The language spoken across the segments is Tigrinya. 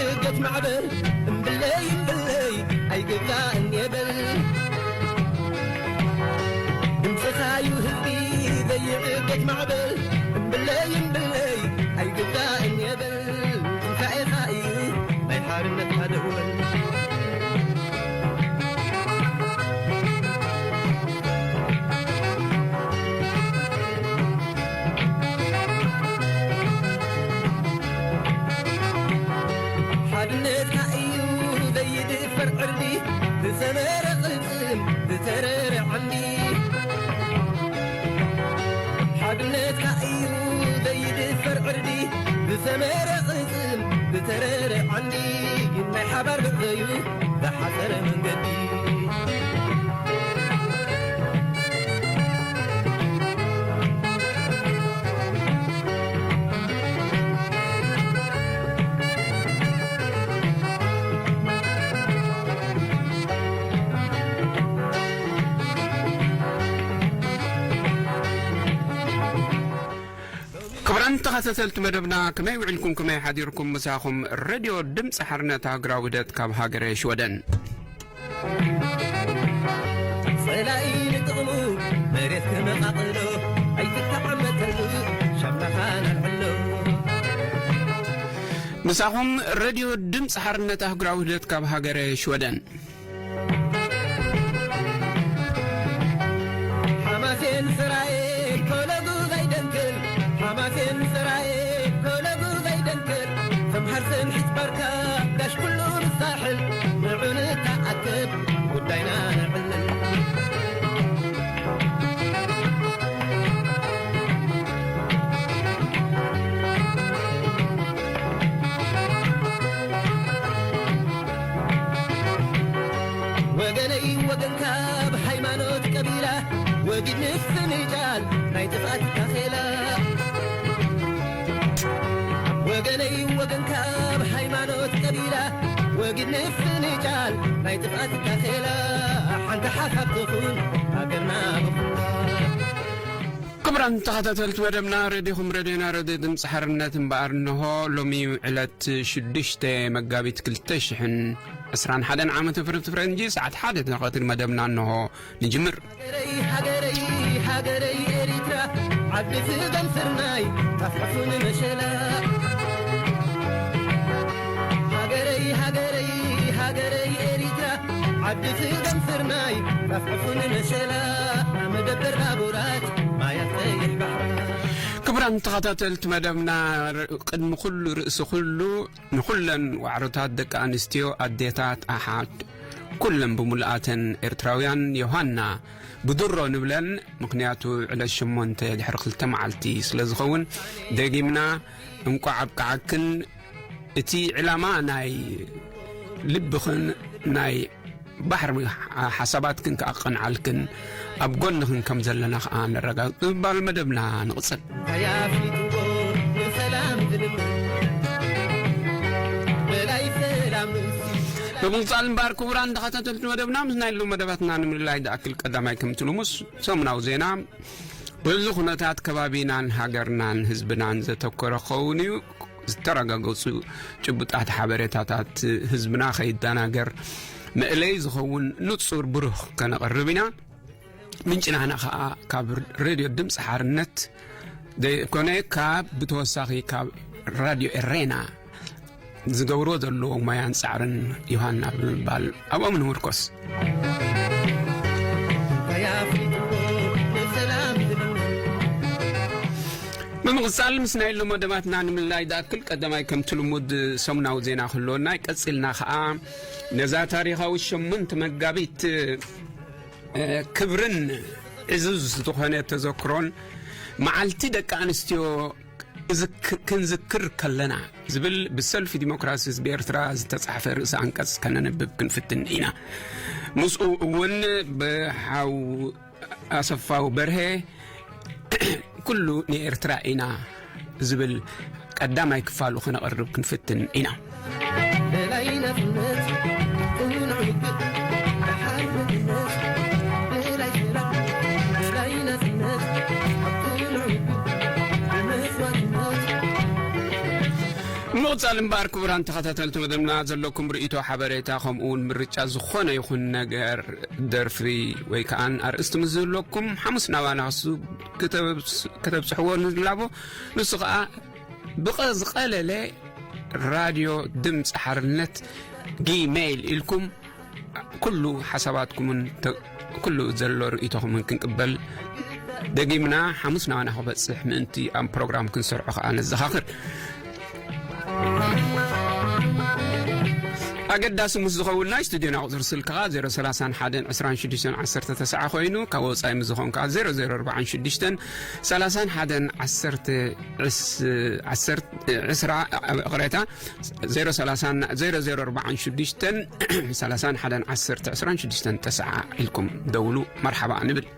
ይዕገት ማዕበል እምብለይ እምብለይ ኣይግዛእን የበል። ድምፅኻዩ ህዝቢ ዘይዕገት ማዕበል እምብለይ እምብለይ ኣይግዛእን የበል። ትንሳኤኻ እዩ ናይ ሓርነትና ደወል። ሓድነትካ እዩ ዘይድፈር ዕርዲ፣ ብሰመረ ቅልጽም ዝተረረ ዓንዲ። ሓድነትካ እዩ ዘይድፈር ዕርዲ፣ ብሰመረ ቅልጽም ዝተረረ ዓንዲ። ናይ ሓባር ብዕዩ ዝሓጸረ መንገዲ። ክቡራን ተኸታተልቲ መደብና፣ ከመይ ውዒልኩም፣ ከመይ ሓዲርኩም? ምሳኹም ሬድዮ ድምፂ ሓርነት ኣህጉራዊ ውህደት ካብ ሃገረ ሽወደን። ጸላኢ ንጥቕሙ መሬት ክመቓቕሎ ኣይትተዓመተሉ ሻምናኻ ነልዕሎ። ምሳኹም ሬድዮ ድምፂ ሓርነት ኣህጉራዊ ውህደት ካብ ሃገረ ሽወደን። ሓማሴን ስራኤል ኮለጉ ዘይደንክል፣ ሓማሴን ስራኤል ኮለጉ ዘይደንክል፣ ሰምሃር ሰምሒት ባርካ ጋሽ ኩሉ ንሳሕል፣ ንዑ ንተኣከብ ጉዳይና ነዕልል። ወገነይ ወገንካ ብሃይማኖት ቀቢላ ወጊድ ምፍንጃል ናይ ጥፍኣት ካኼላ። ወገነይ ወገንካ ብሃይማኖት ቀቢላ ወጊድ ምፍንጃል ናይ ጥፍኣት ካኼላ ሓንቲ ሓሳብ ትኹን ሃገርና ብኹላ። ክቡራን ተኸታተልቲ መደብና፣ ሬድዮኹም ሬድዮና ሬድዮ ድምፂ ሓርነት እምበኣር፣ እንሆ ሎሚ ዕለት ሽዱሽተ መጋቢት ክልተ ሽሕን ዕስራን ሓደን ዓመተ ፍርንቲ ፍረንጂ፣ ሰዓት ሓደ ተቐትሪ መደብና እንሆ ንጅምር። ሃገረይ፣ ሃገረይ፣ ሃገረይ ኤሪትራ፣ ዓዲ ስገም ስርናይ፣ ታፍሕፉን መሸላ። ሃገረይ፣ ሃገረይ፣ ሃገረይ ኤሪትራ፣ ዓዲ ስገም ስርናይ፣ ጣፍዕፉን መሸላ፣ መደበር ባቡራት፣ ማያት ቀይሕ ባሕራ። ክቡራን ተኸታተልቲ መደብና፣ ር-፣ ቅድሚ ኩሉ ርእሲ ኩሉ፣ ንኹለን ዋዕሮታት ደቂ ኣንስትዮ፣ ኣዴታት፣ ኣሓት፣ ኩለን ብምሉኣተን ኤርትራውያን ዮሃና ብድሮ ንብለን፣ ምኽንያቱ ዕለት ሸሞንተ ድሕሪ ክልተ መዓልቲ ስለ ዝኸውን፣ ደጊምና እንቋዕ ኣብቅዓክን። እቲ ዕላማ ናይ ልብኽን ናይ ባሕሪ ሓ-፣ ሓሳባትክን ክኣቐንዓልክን ኣብ ጎንኽን ከም ዘለና ከኣ ነረጋግጽ ብምባል መደብና ንቕጽል። ኣያፊትዎ ንሰላም ዝልምን በላይ ሰላም ንሲ። ብምቕጻል እምበኣር ክቡራን ተኸታተልቲ መደብና፣ ምስ ናይ ሎም መደባትና ንምልላይ ዝኣክል ቀዳማይ ከምቲ ልሙስ ሰሙናዊ ዜና በዚ ኩነታት ከባቢናን ሃገርናን ህዝብናን ዘተኮረ ክኸውን እዩ። ዝተረጋገጹ ጭቡጣት ሓበሬታታት ህዝብና ከይደናገር መእለይ ዝኸውን ንጹር ብሩህ ከነቕርብ ኢና። ምንጭ ናህና ኸኣ ካብ ሬድዮ ድምፂ ሓርነት ዘይኮነ፣ ካብ ብተወሳኺ ካብ ራድዮ ኤሬና ዝገብርዎ ዘለዉ ሞያን ጻዕርን ዮሃና ብምባል ኣብኦም ንምርኮስ። ብምቕጻል ምስ ናይ ሎሚ መደባትና ንምልላይ ዝኣክል ቀዳማይ ከምቲ ልሙድ ሰሙናዊ ዜና ክህልወና እዩ። ቀጺልና ኸኣ ነዛ ታሪኻዊ ሸሞንተ መጋቢት፣ እ፣ ክብርን ዕዙዝ ዝኾነ ተዘክሮን መዓልቲ ደቂ ኣንስትዮ እዝክ-፣ ክንዝክር ከለና ዝብል ብሰልፊ ዲሞክራሲ ህዝቢ ኤርትራ ዝተጻሕፈ ርእሰ ኣንቀጽ ከነንብብ ክንፍትን ኢና። ምስኡ እውን ብሓው ኣሰፋው በርሄ ኩሉ ንኤርትራ ኢና ዝብል ቀዳማይ ክፋሉ ከነቕርብ ክንፍትን ኢና። ደላይ ናጽነት፣ ቅኑዕ ውግእ፣ ደሓር ምድነት፣ ደላይ ሰላም፣ ደላይ ናጽነት፣ ቅኑዕ ውግእ፣ መስዋዕትነት። እሞ ብቕጻል እምበኣር፣ ክቡራን ተኸታተልቲ መደብና፣ ዘለኩም ርእይቶ፣ ሓበሬታ፣ ከምኡ እውን ምርጫ ዝኾነ ይኹን ነገር፣ ደርፊ ወይ ከኣን ኣርእስቲ ምስ ዝህልወኩም፣ ሓሙስ ናባና ክሱ-፣ ክተብስ-፣ ከተብጽሕዎ ንላቦ። ንሱ ከኣ ብቐ-፣ ዝቐለለ ራድዮ ድምፂ ሓርነት ጊሜይል ኢልኩም ኩሉ ሓሳባትኩምን ተ-፣ ኩሉ ዘሎ ርእይቶኹምን ክንቅበል ደጊምና ሓሙስ ናባና ክበጽሕ ምእንቲ ኣብ ፕሮግራም ክንሰርዖ ከኣ ነዘኻኽር። ኣገዳሲ ምስ ዝኸውን ናይ ስቱዲዮና ቁጽሪ ስልክኻ ዜሮ ሰላሳን ሓደን ዕስራን ሽዱሽተን ዓሰርተ ተስዓ ኮይኑ፣ ካብ ወጻኢ ምስ ዝኾን ከኣ ዜሮ ዜሮ ኣርባዓን ሽዱሽተን ሰላሳን ሓደን ዓሰርተ ዕስ-፣ ዓሰርተ፣ ዕስራ፣ ይቕሬታ፣ ዜሮ ሰላሳን ዜሮ ዜሮ ኣርባዓን ሽዱሽተን ሰላሳን ሓደን ዓሰርተ ዕስራን ሽዱሽተን ተስዓ ኢልኩም ደውሉ። መርሓባ ንብል።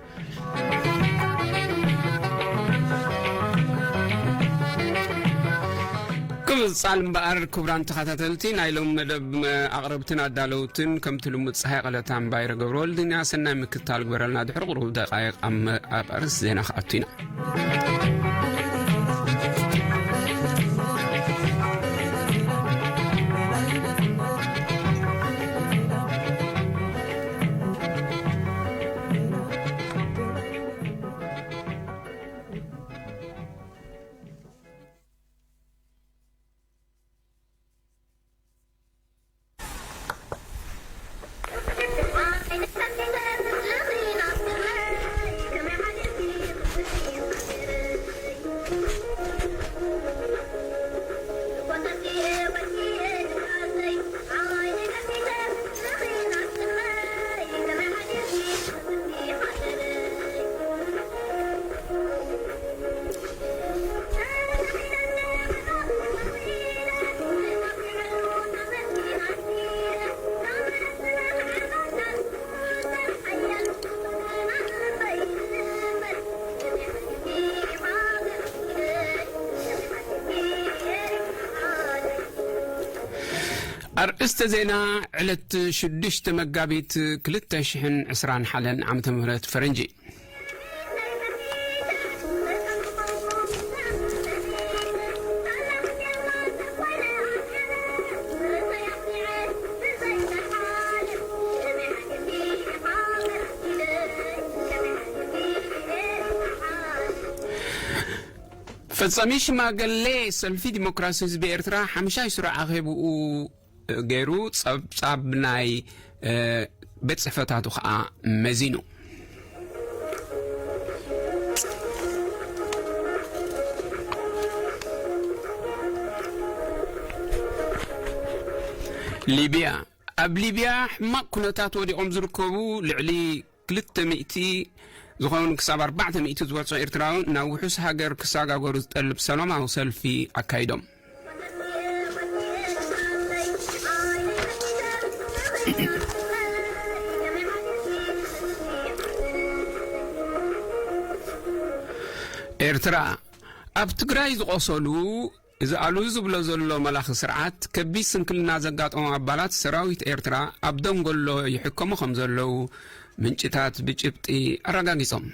ክምጻል እምበኣር፣ ክቡራን ተኸታተልቲ፣ ናይ ሎም መደብ ኣቕረብትን ኣዳለውትን፣ ከምቲ ልሙድ፣ ጸሃይ ቀለታን ባይረ ገብረወልድን እያ። ሰናይ ምክትታል ግበረልና። ድሕሪ ቁሩብ ደቃይቕ ኣብ መ-፣ ኣብ ኣርእስቲ ዜና ክኣቱ ኢና። ኣርእስተ ዜና፣ ዕለት ሽዱሽተ መጋቢት ክልተ ሽሕን ዕስራን ሓደን ዓመተ ምህረት ፈረንጂ። ፈጻሚ ሽማግሌ ሰልፊ ዲሞክራሲ ህዝቢ ኤርትራ ሓምሻይ ስሩዕ ኣኼብኡ ገይሩ ጸብጻብ ናይ፣ እ፣ ቤት ጽሕፈታቱ ኸኣ መዚኑ። ሊብያ። ኣብ ሊብያ ሕማቕ ኩነታት ወዲቖም ዝርከቡ ልዕሊ ክልተ ሚእቲ ዝኾኑ ክሳብ ኣርባዕተ ሚእቲ ዝበጽሑ ኤርትራውያን ናብ ውሑስ ሃገር ክሰጋገሩ ዝጠልብ ሰላማዊ ሰልፊ ኣካይዶም። ኤርትራ፣ ኣብ ትግራይ ዝቖሰሉ እዚ ኣሉ ዝብሎ ዘሎ መላኺ ስርዓት፣ ከቢድ ስንክልና ዘጋጠሞም ኣባላት ሰራዊት ኤርትራ ኣብ ደንጎሎ ይሕከሙ ከም ዘለዉ ምንጭታት ብጭብጢ ኣረጋጊጾም።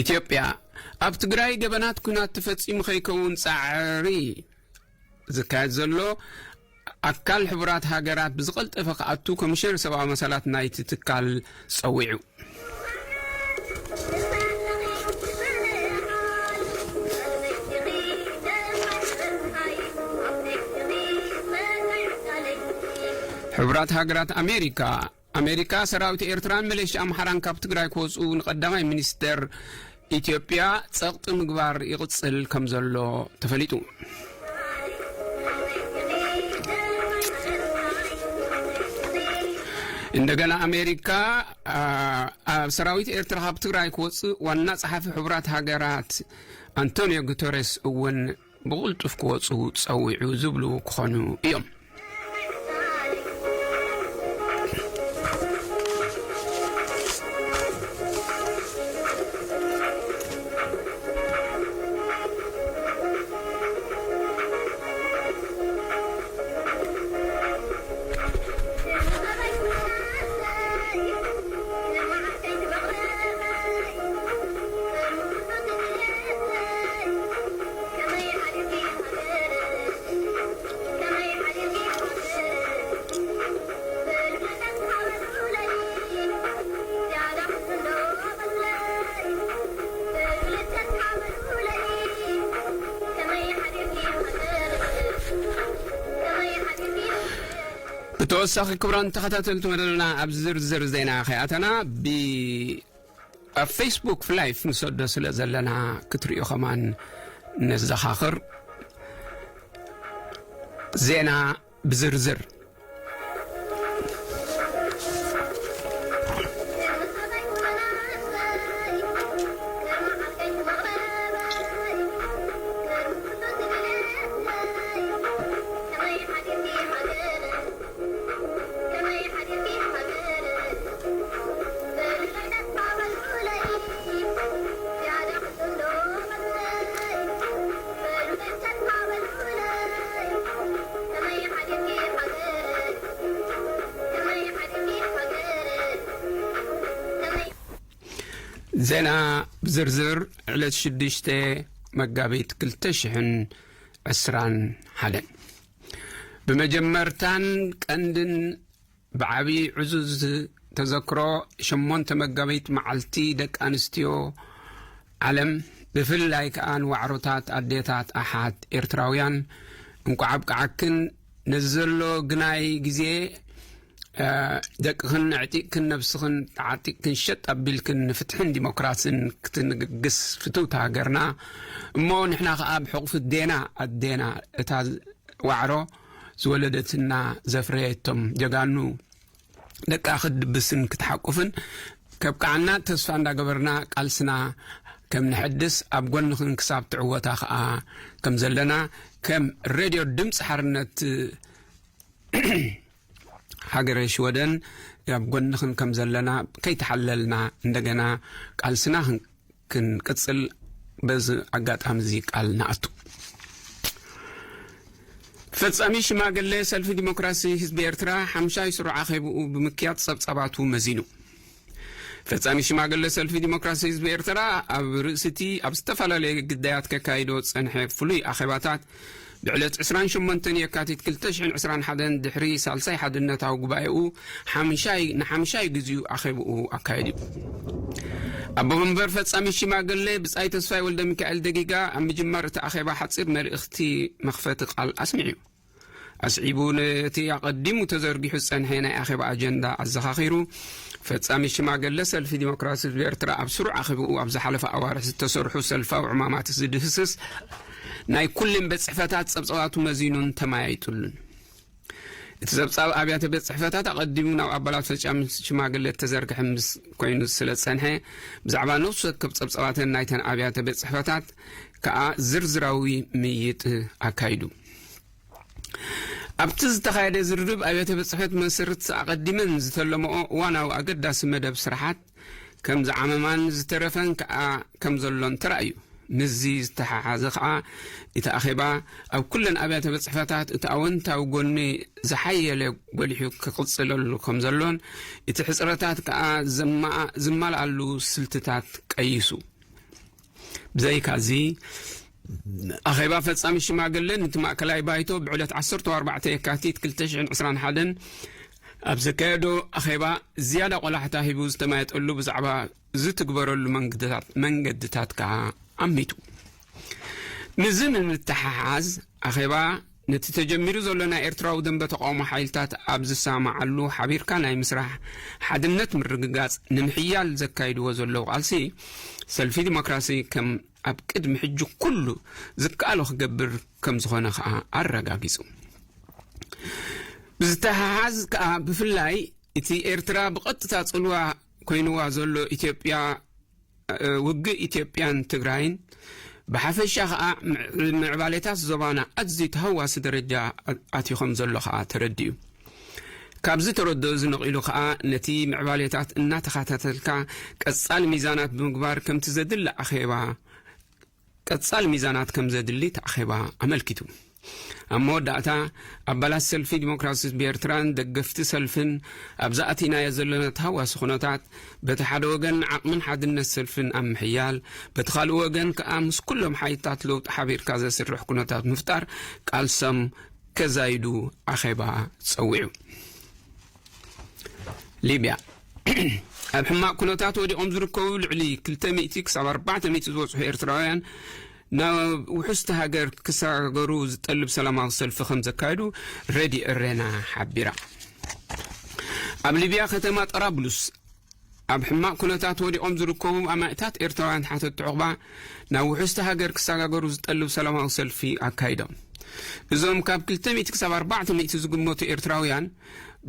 ኢትዮጵያ፣ ኣብ ትግራይ ገበናት ኲናት ተፈጺሙ ከይከውን ጻዕሪ ዝካየድ ዘሎ ኣካል ሕቡራት ሃገራት ብዝቐልጠፈ ክኣቱ ኮሚሽነር ሰብኣዊ መሰላት ናይቲ ትካል ጸዊዑ። ሕቡራት ሃገራት ኣሜሪካ፣ ኣሜሪካ ሰራዊት ኤርትራን ሚሊሻ ኣምሓራን ካብ ትግራይ ክወጹ ንቀዳማይ ሚኒስተር ኢትዮጵያ ጸቕጢ ምግባር ይቕጽል ከም ዘሎ ተፈሊጡ። እንደገና ኣሜሪካ፣ ኣ፣ ኣብ ሰራዊት ኤርትራ ካብ ትግራይ ክወጽእ ዋና ጸሓፊ ሕቡራት ሃገራት ኣንቶኒዮ ጉተሬስ እውን ብቕልጡፍ ክወጹ ጸዊዑ ዝብሉ ክኾኑ እዮም። ተወሳኺ ክቡራን ተኸታተልቲ መደብና፣ ኣብ ዝርዝር ዜና ከይኣተና፣ ብ-፣ ኣብ ፌስቡክ ላይፍ ንሰዶ ስለ ዘለና ክትርእዩ ከማን ነዘኻኽር። ዜና ብዝርዝር። ዜና ብዝርዝር። ዕለት ሽዱሽተ መጋቢት ክልተ ሽሕን ዕስራን ሓደን። ብመጀመርታን ቀንድን ብዓቢ ዕዙዝ ተዘክሮ፣ ሸሞንተ መጋቢት መዓልቲ ደቂ ኣንስትዮ ዓለም፣ ብፍላይ ከኣ ንዋዕሮታት ኣዴታት ኣሓት ኤርትራውያን፣ እንቋዕ ኣብቅዓክን። ነዚ ዘሎ ግናይ ግዜ፣ እ፣ ደቅኽን ኣዕጢቕክን፣ ነብስኽን ተዓጢቕክን፣ ሸጥ ኣቢልክን ንፍትሕን ዲሞክራስን ክትንግግስ ፍትውቲ ሃገርና። እሞ ንሕና ከኣ ብሕቑፊ ዴና ኣዴና፣ እታ ዋዕሮ ዝወለደትና ዘፍረየቶም ጀጋኑ ደቃ ክትድብስን ክትሓቁፍን ከብቅዓና ተስፋ እንዳገበርና፣ ቃልስና ከም ንሕድስ፣ ኣብ ጎንኽን ክሳብ ትዕወታ ከኣ ከም ዘለና፣ ከም ሬድዮ ድምፂ ሓርነት ሃገረ ሽወደን ኣብ ጎንኽን ከም ዘለና ከይተሓለልና፣ እንደገና ቃልስና ክን-፣ ክንቅጽል በዚ ኣጋጣሚ እዚ ቃል ንኣቱ። ፈጻሚ ሽማግለ ሰልፊ ዲሞክራሲ ህዝቢ ኤርትራ ሓምሻይ ስሩዕ ኣኼብኡ ብምክያድ ጸብጻባቱ መዚኑ። ፈጻሚ ሽማግለ ሰልፊ ዲሞክራሲ ህዝቢ ኤርትራ ኣብ ርእሲ እቲ ኣብ ዝተፈላለየ ግዳያት ከካይዶ ዝጸንሐ ፍሉይ ኣኼባታት፣ ብዕለት ዕስራን ሸሞንተን የካቲት ክልተ ሽሕን ዕስራን ሓደን ድሕሪ ሳልሳይ ሓድነታዊ ጉባኤኡ ሓምሻይ፣ ንሓምሻይ ግዜኡ ኣኼብኡ ኣካየድ እዩ። ኣቦ መንበር ፈጻሚ ሽማግለ ብጻይ ተስፋይ ወልደ ሚካኤል ደጊጋ ኣብ ምጅማር እቲ ኣኼባ ሓጺር መልእኽቲ መኽፈቲ ቃል ኣስሚዑ እዩ። ኣስዒቡ ነቲ ኣቐዲሙ ተዘርጊሑ ዝጸንሐ ናይ ኣኼባ ኣጀንዳ ኣዘኻኺሩ፣ ፈጻሚ ሽማግለ ሰልፊ ዲሞክራሲ ህዝቢ ኤርትራ ኣብ ስሩዕ ኣኼብኡ ኣብ ዝሓለፈ ኣዋርሕ ዝተሰርሑ ሰልፋዊ ዕማማት ዝድህስስ ናይ ኩለን ቤት ጽሕፈታት ጸብጻባቱ መዚኑን ተመያይጡሉን። እቲ ጸብጻብ ኣብያተ ቤት ጽሕፈታት ኣቐዲሙ ናብ ኣባላት ፈጻሚ ሽማግለ እተዘርግሐ ምስ ኮይኑ ስለ ዝጸንሐ፣ ብዛዕባ ነፍሲ ወከፍ ጸብጻባተን ናይተን ኣብያተ ቤት ጽሕፈታት ከኣ ዝርዝራዊ ምይይጥ ኣካይዱ። ኣብቲ ዝተኻየደ ዝርርብ፣ ኣብያተ ቤት ጽሕፈት መሰርት ኣቐዲመን ዝተለመኦ እዋናዊ ኣገዳሲ መደብ ስራሓት ከም ዝዓመማን ዝተረፈን ከኣ ከም ዘሎን ተራእዩ። ምስዚ ዝተሓሓዘ ከኣ፣ እቲ ኣኼባ ኣብ ኩለን ኣብያተ ቤት ጽሕፈታት እቲ ኣወንታዊ ጎኒ ዝሓየለ ጎሊሑ ክቕጽለሉ ከም ዘሎን፣ እቲ ሕጽረታት ከኣ ዘማ-፣ ዝማልኣሉ ስልትታት ቀይሱ። ብዘይካዚ፣ ኣኼባ ፈጻሚ ሽማግለ ነቲ ማእከላይ ባይቶ ብዕለት ዓሰርተ ኣርባዕተ የካቲት ክልተ ሽሕን ዕስራን ሓደን ኣብ ዘካየዶ ኣኼባ ዝያዳ ቆላሕታ ሂቡ ዝተማየጠሉ ብዛዕባ ዝትግበረሉ መንገድታት፣ መንገድታት ከኣ ኣሚቱ። ምስዚ ንምትሕሓዝ፣ ኣኼባ ነቲ ተጀሚሩ ዘሎ ናይ ኤርትራዊ ደንበ ተቃውሞ ሓይልታት ኣብ ዝሰማማዓሉ ሓቢርካ ናይ ምስራሕ ሓድነት ምርግጋጽ ንምሕያል ዘካይድዎ ዘለዉ ቃልሲ፣ ሰልፊ ዲሞክራሲ ከም ኣብ ቅድሚ ሕጂ ኩሉ ዝከኣሎ ክገብር ከም ዝኾነ ከኣ ኣረጋጊጹ። ብዝተሓሓዝ ከኣ ብፍላይ እቲ ኤርትራ ብቐጥታ ጽልዋ ኮይንዋ ዘሎ ኢትዮጵያ፣ እ፣ ውግእ ኢትዮጵያን ትግራይን ብሓፈሻ ከኣ ምዕ-፣ ምዕባሌታት ዞባና ኣዝዩ ተሃዋሲ ደረጃ ኣ-፣ ኣትዩ ከም ዘሎ ከኣ ተረዲኡ። ካብዚ ተረድኦ እዚ ነቒሉ ከኣ ነቲ ምዕባሌታት እናተኸታተልካ ቀጻሊ ሚዛናት ብምግባር ከምቲ ዘድሊ ኣኼባ ቀጻሊ ሚዛናት ከም ዘድሊ እቲ ኣኼባ ኣመልኪቱ። ኣብ መወዳእታ፣ ኣባላት ሰልፊ ዲሞክራሲ ህዝቢ ኤርትራን ደገፍቲ ሰልፍን ኣብዚ ኣቲናዮ ዘለና ተሃዋሲ ኩነታት፣ በቲ ሓደ ወገን ዓቕምን ሓድነት ሰልፍን ኣብ ምሕያል፣ በቲ ካልእ ወገን ከኣ ምስ ኩሎም ሓይልታት ለውጢ ሓቢርካ ዘስርሕ ኩነታት ምፍጣር ቃልሶም ከዛይዱ ኣኼባ ጸዊዑ። ሊብያ። ኣብ ሕማቕ ኩነታት ወዲቖም ዝርከቡ ልዕሊ ክልተ ሚእቲ ክሳብ ኣርባዕተ ሚእቲ ዝበጽሑ ኤርትራውያን ናብ ውሕስቲ ሃገር ክሰጋገሩ ዝጠልብ ሰላማዊ ሰልፊ ከም ዘካየዱ ሬድዮ ኤረና ሓቢራ። ኣብ ሊብያ ከተማ ጠራብሉስ ኣብ ሕማቕ ኩነታት ወዲቖም ዝርከቡ ኣማኢታት ኤርትራውያን ሓተቲ ዑቕባ ናብ ውሕስቲ ሃገር ክሰጋገሩ ዝጠልብ ሰላማዊ ሰልፊ ኣካይዶም። እዞም ካብ ክልተ ሚእቲ ክሳብ ኣርባዕተ ሚእቲ ዝግመቱ ኤርትራውያን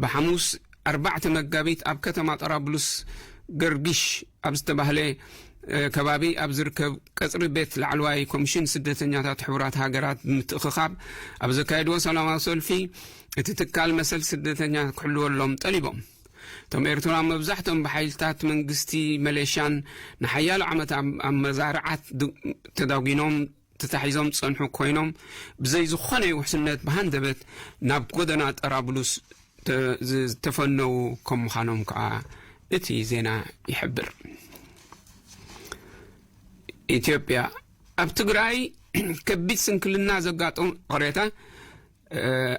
ብሓሙስ ኣርባዕተ መጋቢት ኣብ ከተማ ጠራብሉስ ገርጊሽ ኣብ ዝተባህለ ከባቢ ኣብ ዝርከብ ቀጽሪ ቤት ላዕለዋይ ኮሚሽን ስደተኛታት ሕቡራት ሃገራት ብምትእኽኻብ ኣብ ዘካየድዎ ሰላማዊ ሰልፊ እቲ ትካል መሰል ስደተኛ ክሕልወሎም ጠሊቦም። እቶም ኤርትራ መብዛሕቶም ብሓይልታት መንግስቲ መሌሽያን ንሓያሎ ዓመት ኣብ መዛርዓት ተዳጒኖም ተታሒዞም ዝጸንሑ ኮይኖም ብዘይ ዝኾነ ውሕስነት ብሃንደበት ናብ ጎደና ጠራብሉስ ዝተፈነዉ ከም ምዃኖም ከዓ እቲ ዜና ይሕብር። ኢትዮጵያ ኣብ ትግራይ ከቢድ ስንክልና ዘጋጠሙ ቅሬታ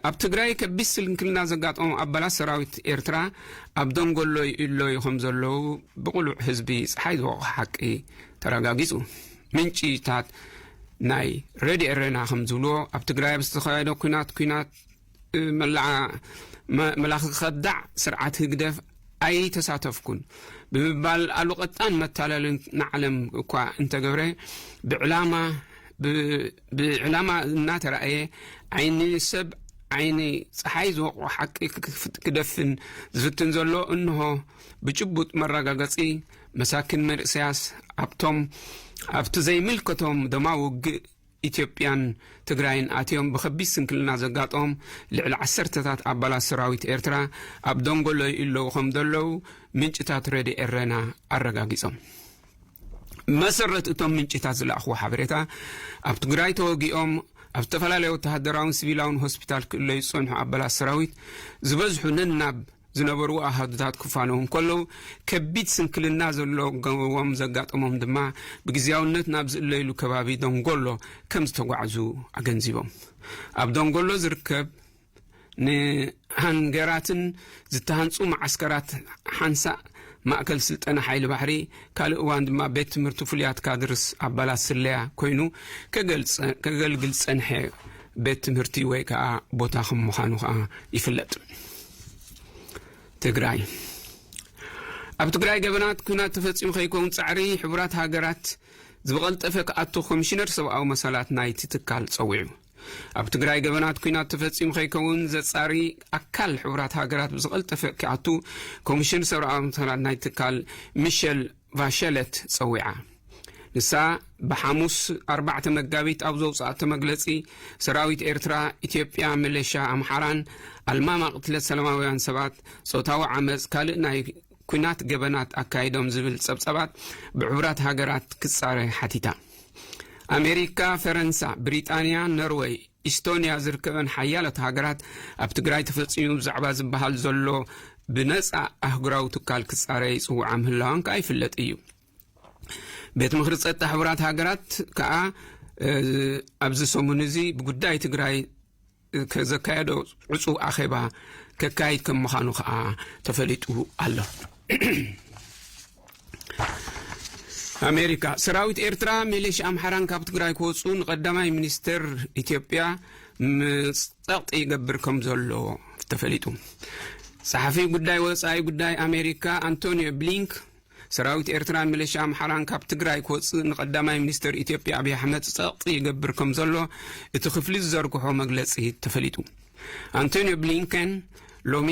ኣብ ትግራይ ከቢድ ስንክልና ዘጋጠሙ ኣባላት ሰራዊት ኤርትራ ኣብ ደንጎሎ ይእለዩ ከም ዘለዉ ብቕሉዕ ህዝቢ ፀሓይ ዝወቕዖ ሓቂ ተረጋጊፁ። ምንጭታት ናይ ሬድዮ ኤረና ከም ዝብልዎ ኣብ ትግራይ ኣብ ዝተኻየደ ኩናት ኩናት መላዓ መላኺ ከዳዕ ስርዓት ህግደፍ ኣይተሳተፍኩን ብምባል ኣሉ ቀጣን መታለልን ንዓለም እኳ እንተገብረ ብዕላማ ብዕላማ እናተራእየ ዓይኒ ሰብ ዓይኒ ፀሓይ ዝወቕዖ ሓቂ ክደፍን ዝፍትን ዘሎ እንሆ ብጭቡጥ መረጋገፂ መሳኪን መንእሰያስ ኣብቶም ኣብቲ ዘይምልከቶም ደማ ውግእ ኢትዮጵያን ትግራይን ኣትዮም ብኸቢድ ስንክልና ዘጋጠሞም ልዕሊ ዓሰርተታት ኣባላት ሰራዊት ኤርትራ ኣብ ደንጎሎ ይእለዉ ከም ዘለዉ ምንጭታት ሬድዮ ኤረና ኣረጋጊጾም። መሰረት እቶም ምንጭታት ዝለኣኽዎ ሓበሬታ ኣብ ትግራይ ተወጊኦም ኣብ ዝተፈላለዩ ወተሃደራውን ሲቪላውን ሆስፒታል ክእለዩ ዝጸንሑ ኣባላት ሰራዊት ዝበዝሑ ነናብ ዝነበሩ ኣሃዱታት ክፋነዉ እንከለዉ ከቢድ ስንክልና ዘለዎም ዘጋጠሞም ድማ ብግዜያውነት ናብ ዝእለይሉ ከባቢ ደንጎሎ ከም ዝተጓዕዙ ኣገንዚቦም። ኣብ ደንጎሎ ዝርከብ ንሃንገራትን ዝተሃንፁ መዓስከራት ሓንሳእ ማእከል ስልጠና ሓይሊ ባሕሪ ካልእ እዋን ድማ ቤት ትምህርቲ ፍሉያት ካድርስ ኣባላት ስለያ ኮይኑ ከገልግል ዝፀንሐ ቤት ትምህርቲ ወይ ከዓ ቦታ ከም ምዃኑ ከዓ ይፍለጥ። ትግራይ ኣብ ትግራይ ገበናት ኩናት ተፈፂሙ ከይከውን ፃዕሪ ሕቡራት ሃገራት ዝበቐልጠፈ ክኣቱ ኮሚሽነር ሰብኣዊ መሰላት ናይቲ ትካል ፀዊዑ። ኣብ ትግራይ ገበናት ኩናት ተፈፂሙ ከይከውን ዘፃሪ ኣካል ሕቡራት ሃገራት ብዝቐልጠፈ ክኣቱ ኮሚሽን ሰብኣዊ መሰላት ናይ ትካል ሚሸል ቫሸለት ፀዊዓ። ንሳ ብሓሙስ ኣርባዕተ መጋቢት ኣብ ዘውፅኣቶ መግለፂ ሰራዊት ኤርትራ፣ ኢትዮጵያ፣ መሌሻ ኣምሓራን ኣልማማ ቅትለት ሰላማውያን ሰባት፣ ፆታዊ ዓመፅ ካልእ ናይ ኩናት ገበናት ኣካይዶም ዝብል ፀብፀባት ብሕቡራት ሃገራት ክፃረ ሓቲታ። ኣሜሪካ፣ ፈረንሳ፣ ብሪጣንያ፣ ኖርወይ፣ ኢስቶንያ ዝርከበን ሓያሎት ሃገራት ኣብ ትግራይ ተፈፂሙ ብዛዕባ ዝበሃል ዘሎ ብነፃ ኣህጉራዊ ትካል ክፃረ ይፅውዓ ምህላዋን ከዓ ይፍለጥ እዩ። ቤት ምኽሪ ፀጥታ ሕቡራት ሃገራት ከዓ ኣብዚ ሰሙን እዚ ብጉዳይ ትግራይ ዘካየዶ ዕፁብ ኣኼባ ከካይድ ከም ምዃኑ ከዓ ተፈሊጡ ኣሎ። ኣሜሪካ ሰራዊት ኤርትራ ሚሊሽ ኣምሓራን ካብ ትግራይ ክወፁ ንቀዳማይ ሚኒስተር ኢትዮጵያ ምፀቕጢ ይገብር ከም ዘሎ ተፈሊጡ። ጸሓፊ ጉዳይ ወፃኢ ጉዳይ ኣሜሪካ ኣንቶኒዮ ብሊንክ ሰራዊት ኤርትራን ሚሊሻ ኣምሓራን ካብ ትግራይ ክወፅእ ንቀዳማይ ሚኒስተር ኢትዮጵያ ኣብይ ኣሕመድ ጸቕጢ ይገብር ከም ዘሎ እቲ ክፍሊ ዝዘርግሖ መግለፂ ተፈሊጡ። ኣንቶኒዮ ብሊንከን ሎሚ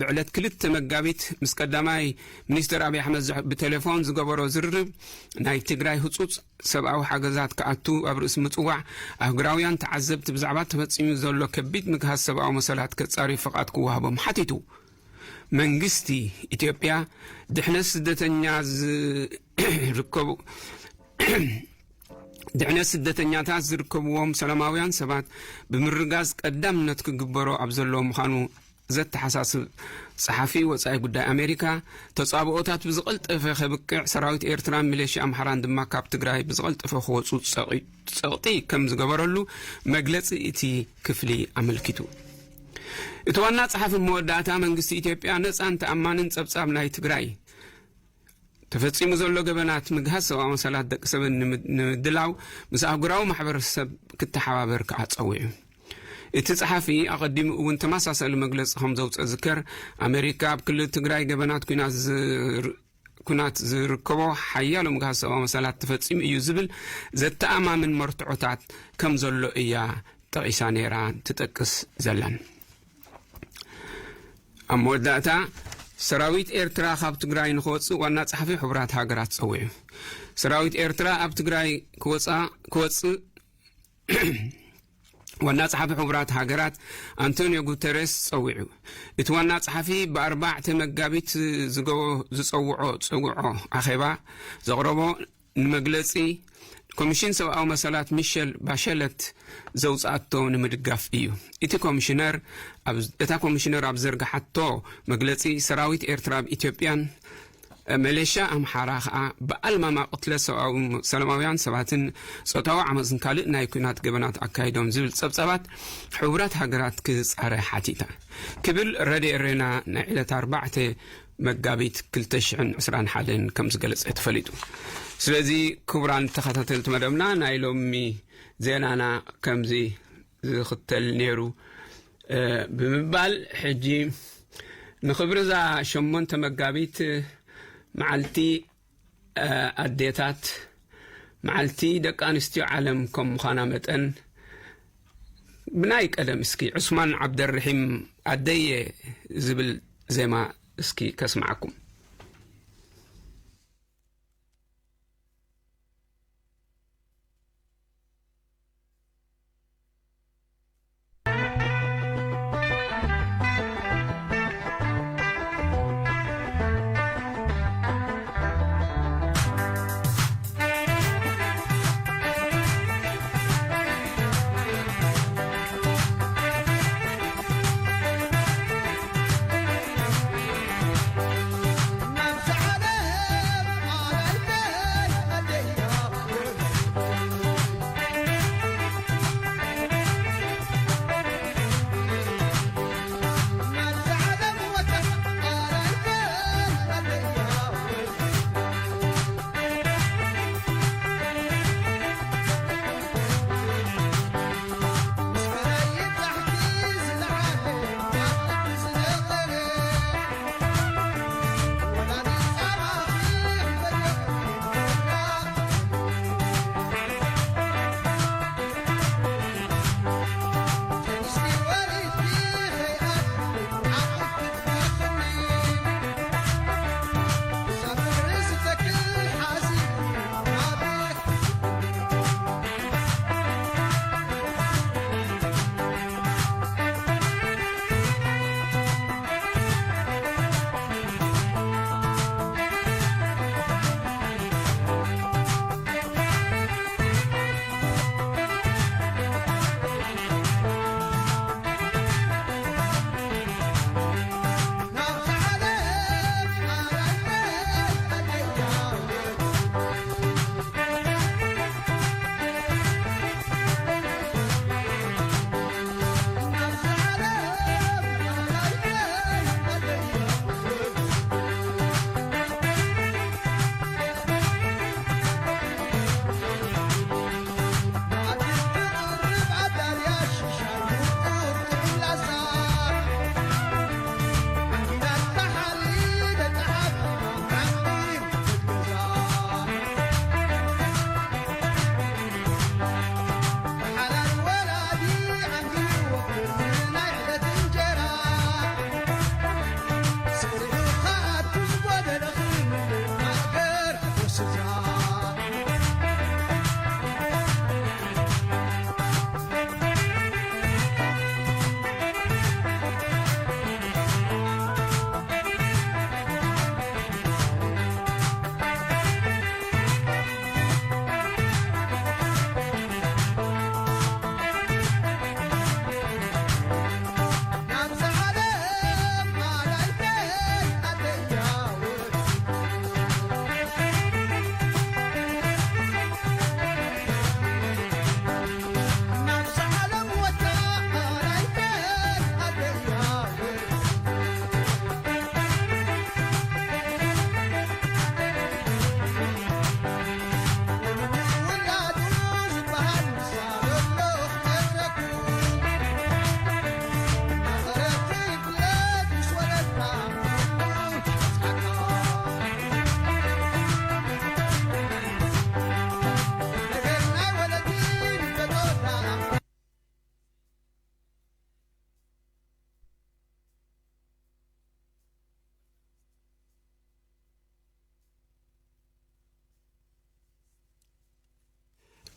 ብዕለት ክልተ መጋቢት ምስ ቀዳማይ ሚኒስተር ኣብይ ኣሕመድ ብቴሌፎን ዝገበሮ ዝርርብ ናይ ትግራይ ህፁፅ ሰብኣዊ ሓገዛት ክኣቱ ኣብ ርእሲ ምፅዋዕ ኣህጉራውያን ተዓዘብቲ ብዛዕባ ተፈፂሙ ዘሎ ከቢድ ምግሃስ ሰብኣዊ መሰላት ከፃሪ ፍቓድ ክወሃቦም ሓቲቱ። መንግስቲ ኢትዮጵያ ድሕነት ስደተኛ ዝርከቡ ድሕነት ስደተኛታት ዝርከብዎም ሰላማውያን ሰባት ብምርጋዝ ቀዳምነት ክግበሮ ኣብ ዘለዎ ምዃኑ ዘተሓሳስብ ጸሓፊ ወጻኢ ጉዳይ ኣሜሪካ ተጻብኦታት ብዝቐልጠፈ ከብቅዕ ሰራዊት ኤርትራን ሚሊሻ ኣምሓራን ድማ ካብ ትግራይ ብዝቐልጠፈ ክወፁ ጸቕጢ ከም ዝገበረሉ መግለፂ እቲ ክፍሊ ኣመልኪቱ። እቲ ዋና ጸሓፊ መወዳእታ መንግስቲ ኢትዮጵያ ነጻን ተኣማንን ጸብጻብ ናይ ትግራይ ተፈጺሙ ዘሎ ገበናት ምግሃስ ሰብኣዊ መሰላት ደቂ ሰብን ንምድላው ምስ ኣህጉራዊ ማሕበረሰብ ክተሓባበር ከዓ ጸዊዑ። እቲ ጸሓፊ ኣቐዲሙ እውን ተመሳሳሊ መግለጺ ከም ዘውጸ ዝከር፣ ኣሜሪካ ኣብ ክልል ትግራይ ገበናት ኲናት ዝር-፣ ኲናት ዝርከቦ ሓያሎ ምግሃስ ሰብኣዊ መሰላት ተፈጺሙ እዩ ዝብል ዘተኣማምን መርትዖታት ከም ዘሎ እያ ጠቒሳ ነይራ ትጠቅስ ዘላን። ኣብ መወዳእታ፣ ሰራዊት ኤርትራ ካብ ትግራይ ንክወጽእ ዋና ጸሓፊ ሕቡራት ሃገራት ጸዊዑ። ሰራዊት ኤርትራ ኣብ ትግራይ ክወጻ-፣ ክወጽእ ዋና ጸሓፊ ሕቡራት ሃገራት ኣንቶኒዮ ጉተሬስ ጸዊዑ። እቲ ዋና ጸሓፊ ብ4 መጋቢት ዝገ-፣ ዝጸውዖ፣ ዝጸውዖ ኣኼባ ዘቕረቦ ንመግለጺ ኮሚሽን ሰብኣዊ መሰላት ሚሸል ባሸለት ዘውጽኣቶ ንምድጋፍ እዩ። እቲ ኮሚሽነር ኣብ፣ እታ ኮሚሽነር ኣብ ዘርግሓቶ መግለጺ፣ ሰራዊት ኤርትራ ኣብ ኢትዮጵያን መሌሽያ ኣምሓራ ኸኣ ብኣልማማ ቅትለት ሰብኣዊ፣ ሰላማውያን ሰባትን ጾታዊ ዓመጽን ካልእ ናይ ኲናት ገበናት ኣካይዶም ዝብል ጸብጻባት ሕቡራት ሃገራት ክጻረ ሓቲታ ክብል ረድዮ ኤሬና ናይ ዕለት ኣርባዕተ መጋቢት ክልተ ሽሕን ዕስራን ሓደን ከም ዝገለጸ ተፈሊጡ። ስለዚ ክቡራን ተኸታተልቲ መደብና፣ ናይ ሎሚ ዜናና ከምዚ ዝኽተል ነይሩ፣ እ፣ ብምባል፣ ሕጂ ንኽብሪ እዛ ሸሞንተ መጋቢት መዓልቲ፣ እ፣ ኣዴታት፣ መዓልቲ ደቂ ኣንስትዮ ዓለም ከም ምዃና መጠን፣ ብናይ ቀደም እስኪ ዑስማን ዓብደርሒም ኣደየ ዝብል ዜማ እስኪ ከስምዓኩም።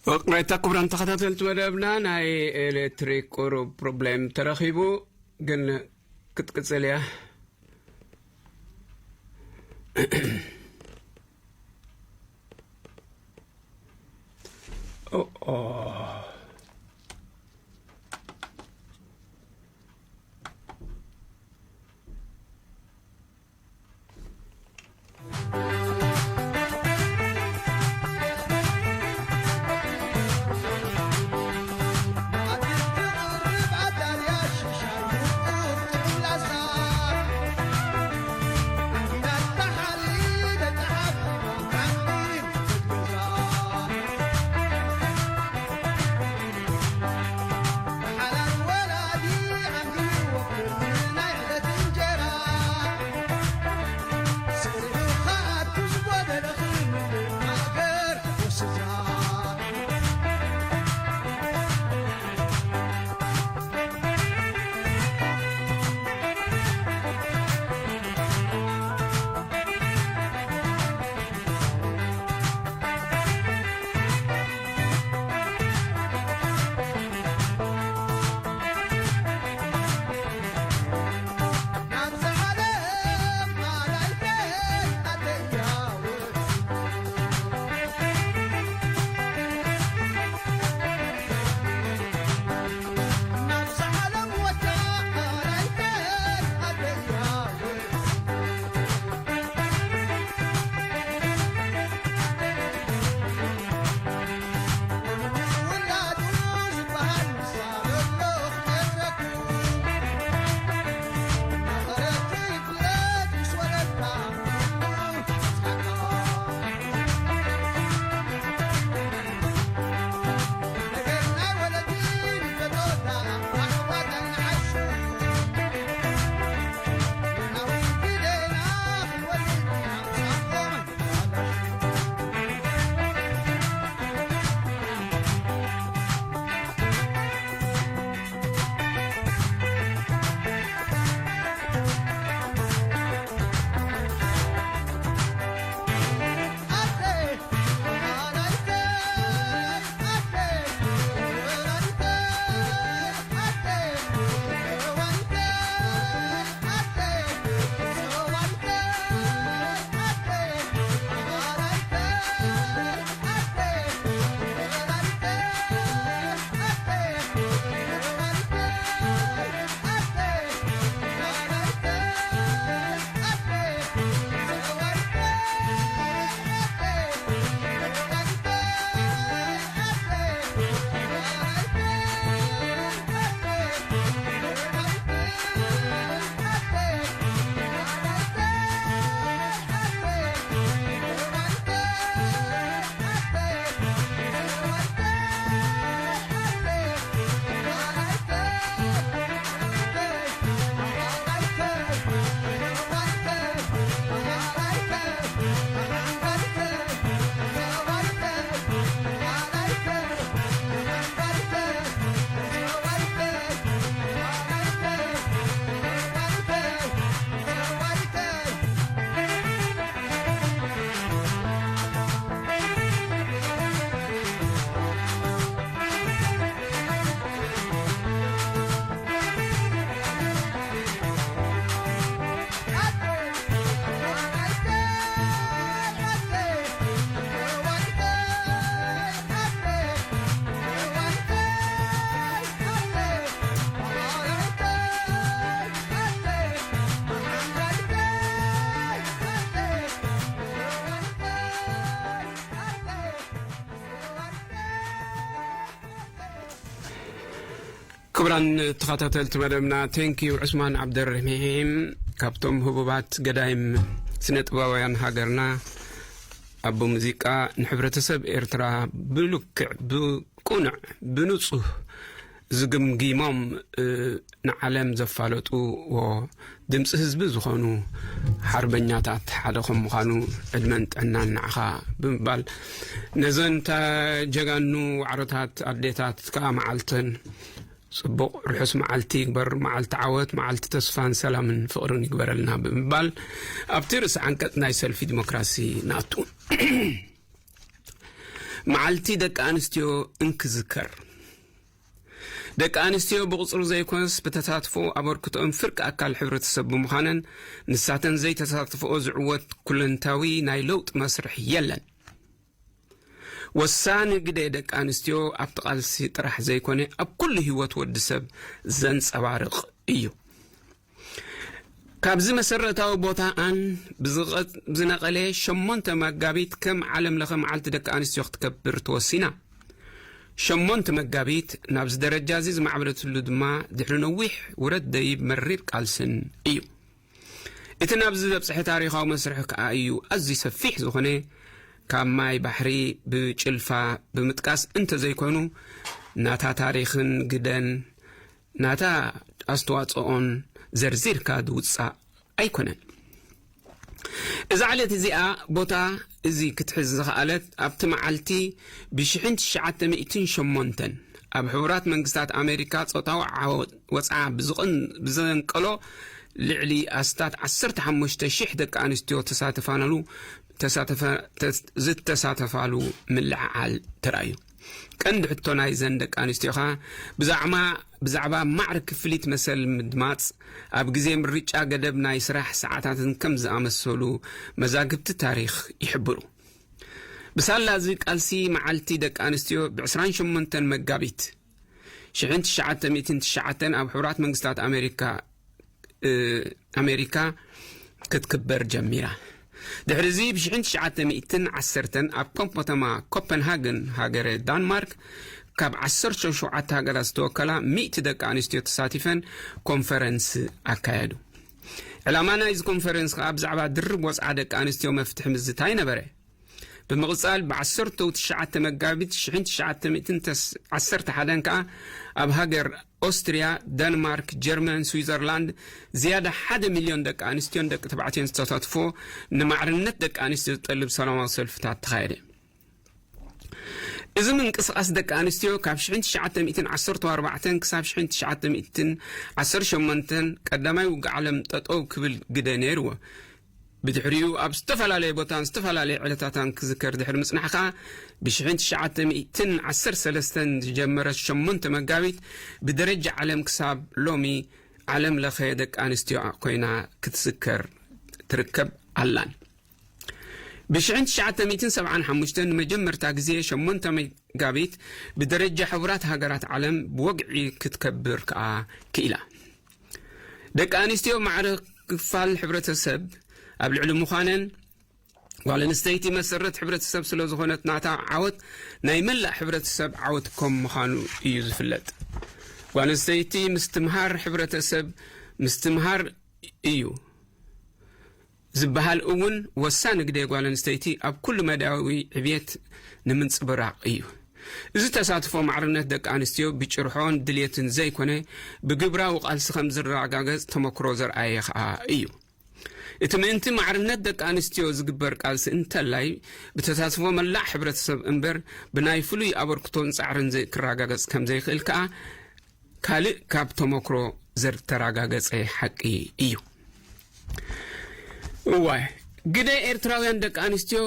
ወቅሬታ ክቡራን ተኸታተልቲ መደብና፣ ናይ ኤሌክትሪክ ቁሩብ ፕሮብሌም ተረኺቡ፣ ግን ክትቅጽል እያ። ኦ፣ ኦ። ክቡራን ተኸታተልቲ መደብና፣ ቴንኪዩ ዑስማን ዓብደርሒም፣ ካብቶም ህቡባት ገዳይም ስነ ጥበባውያን ሃገርና፣ ኣቦ ሙዚቃ፣ ንሕብረተሰብ ኤርትራ ብልክዕ፣ ብቁኑዕ፣ ብንጹህ ዝግምጊሞም፣ እ፣ ንዓለም ዘፋለጥዎ ድምፂ ህዝቢ ዝኾኑ ሓርበኛታት ሓደ ከም ምዃኑ፣ ዕድመን ጥዕናን ንዓኻ ብምባል፣ ነዘን ታ-፣ ጀጋኑ ዋዕሮታት ኣዴታት ከዓ መዓልተን ጽቡቕ ርሑስ መዓልቲ ይግበር፣ መዓልቲ ዓወት፣ መዓልቲ ተስፋን ሰላምን ፍቕርን ይግበረልና ብምባል፣ ኣብቲ ርእሲ ዓንቀጽ ናይ ሰልፊ ዲሞክራሲ ንኣቱ። መዓልቲ ደቂ ኣንስትዮ እንክዝከር፣ ደቂ ኣንስትዮ ብቑጽሪ ዘይኮነስ ብተሳትፎ ኣበርክቶኦም ፍርቂ ኣካል ሕብረተሰብ ብምዃነን፣ ንሳተን ዘይተሳትፎኦ ዝዕወት ኩለንታዊ ናይ ለውጢ መስርሕ የለን። ወሳኒ ግደ ደቂ ኣንስትዮ ኣብቲ ቃልሲ ጥራሕ ዘይኮነ፣ ኣብ ኩሉ ህይወት ወዲ ሰብ ዘንጸባርቕ እዩ። ካብዚ መሰረታዊ ቦታኣን ብዝቐ-፣ ብዝነቐለ፣ ሸሞንተ መጋቢት ከም ዓለም ለኸ መዓልቲ ደቂ ኣንስትዮ ክትከብር ተወሲና። ሸሞንተ መጋቢት ናብዚ ደረጃ እዚ ዝማዕበለትሉ ድማ ድሕሪ ነዊሕ ውረድ ደይብ መሪር ቃልስን እዩ። እቲ ናብዚ ዘብጽሐ ታሪኻዊ መስርሕ ከኣ እዩ ኣዝዩ ሰፊሕ ዝኾነ፣ ካብ ማይ ባሕሪ ብጭልፋ ብምጥቃስ እንተዘይኮኑ፣ ናታ ታሪኽን ግደን፣ ናታ ኣስተዋጽኦን ዘርዚርካ ዝውጻእ ኣይኮነን። እዛ ዕለት እዚኣ ቦታ እዚ ክትሕዝ ዝኸኣለት፣ ኣብቲ መዓልቲ ብሽሕን ትሽዓተ ሚእትን ሸሞንተን ኣብ ሕቡራት መንግስታት ኣሜሪካ ጾታዊ ዓወ-፣ ወጽዓ ብዝቕን-፣ ብዘንቀሎ ልዕሊ ኣስታት ዓሰርተ ሓሙሽተ ሽሕ ደቂ ኣንስትዮ ተሳተፋናሉ፣ ተሳተፈ-፣ ተስ-፣ ዝተሳተፋሉ ምልዕዓል ተራእዩ። ቀንዲ ሕቶ ናይዘን ደቂ ኣንስትዮ ኸኣ ብዛዕባ፣ ብዛዕባ ማዕረ ክፍሊት መሰል ምድማጽ፣ ኣብ ግዜ ምርጫ ገደብ ናይ ስራሕ ሰዓታትን ከም ዝኣመሰሉ መዛግብቲ ታሪኽ ይሕብሩ። ብሳላ እዚ ቃልሲ መዓልቲ ደቂ ኣንስትዮ ብ ዕስራን ሸሞንተን መጋቢት ሽሕን ትሽዓተ ሚእትን ትሽዓተን ኣብ ሕቡራት መንግስታት ኣሜሪካ፣ እ፣ ኣሜሪካ ክትክበር ጀሚራ። ድሕሪ እዚ ብ ሽሕን ትሽዓተ ሚእትን ዓሰርተን ኣብ ኮም-፣ ከተማ ኮፐንሃገን ሃገረ ዳንማርክ ካብ ዓሰርተ ሸውዓተ ሃገራት ዝተወከላ ሚእቲ ደቂ ኣንስትዮ ተሳቲፈን ኮንፈረንስ ኣካየዱ። ዕላማ ናይዚ ኮንፈረንስ ከኣ ብዛዕባ ድርብ ወጽዓ ደቂ ኣንስትዮ መፍትሒ ምዝታይ ነበረ። ብምቕጻል፣ ብዓሰርተው ትሽዓተ መጋቢት ሽሕን ትሽዓተ ሚእትን ዓሰርተ ሓደን ከኣ ኣብ ሃገር ኦስትርያ፣ ደንማርክ፣ ጀርመን፣ ስዊዘርላንድ ዝያዳ ሓደ ሚልዮን ደቂ ኣንስትዮን ደቂ ተባዕትዮን ዝተሳትፎ ንማዕርነት ደቂ ኣንስትዮ ዝጠልብ ሰላማዊ ሰልፍታት ተኻየደ። እዚ ምንቅስቓስ ደቂ ኣንስትዮ ካብ ሽሕን ትሽዓተ ሚእትን ዓሰርተ ኣርባዕተን ክሳብ ሽሕን ትሽዓተ ሚእትን ዓሰርተ ሸሞንተን ቀዳማይ ውግእ ዓለም ጠጠው ክብል ግደ ነይርዎ። ብድሕሪኡ ኣብ ዝተፈላለየ ቦታን ዝተፈላለየ ዕለታታን ክዝከር ድሕሪ ምጽናሕ ከኣ፣ ብሽሕን ትሽዓተ ሚእትን ዓሰርተ ሰለስተን ዝጀመረት ሸሞንተ መጋቢት ብደረጃ ዓለም ክሳብ ሎሚ ዓለም ለኸ ደቂ ኣንስትዮ ኮይና ክትዝከር ትርከብ ኣላን። ብሽሕን ትሽዓተ ሚእትን ሰብዓን ሓሙሽተን ንመጀመርታ ግዜ ሸሞንተ መጋቢት ብደረጃ ሕቡራት ሃገራት ዓለም ብወግዒ ክትከብር ከኣ ክኢላ። ደቂ ኣንስትዮ ማዕረ ክፋል ሕብረተሰብ ኣብ ልዕሊ ምዃነን፣ ጓል ኣንስተይቲ መሰረት ሕብረተሰብ ስለ ዝኾነት ናታ ዓወት ናይ መላእ ሕብረተሰብ ዓወት ከም ምዃኑ እዩ ዝፍለጥ። ጓል ኣንስተይቲ ምስትምሃር ሕብረተሰብ ምስትምሃር እዩ ዝበሃል እውን ወሳኒ ግደ ጓል ኣንስተይቲ ኣብ ኩሉ መዳያዊ ዕብየት ንምንጽብራቕ እዩ። እዚ ተሳትፎ ማዕርነት ደቂ ኣንስትዮ ብጭርሖን ድልየትን ዘይኮነ፣ ብግብራዊ ቃልሲ ከም ዝረጋገጽ ተመክሮ ዘርኣየ ኸኣ እዩ። እቲ ምእንቲ ማዕርነት ደቂ ኣንስትዮ ዝግበር ቃልሲ እንተላይ ብተሳትፎ መላእ ሕብረተሰብ እምበር ብናይ ፍሉይ ኣበርክቶን ጻዕርን ዘይ-፣ ክረጋገጽ ከም ዘይክእል ከኣ ካልእ ካብ ተመክሮ ዝተረጋገጸ ሓቂ እዩ። እዋይ፣ ግደ ኤርትራውያን ደቂ ኣንስትዮ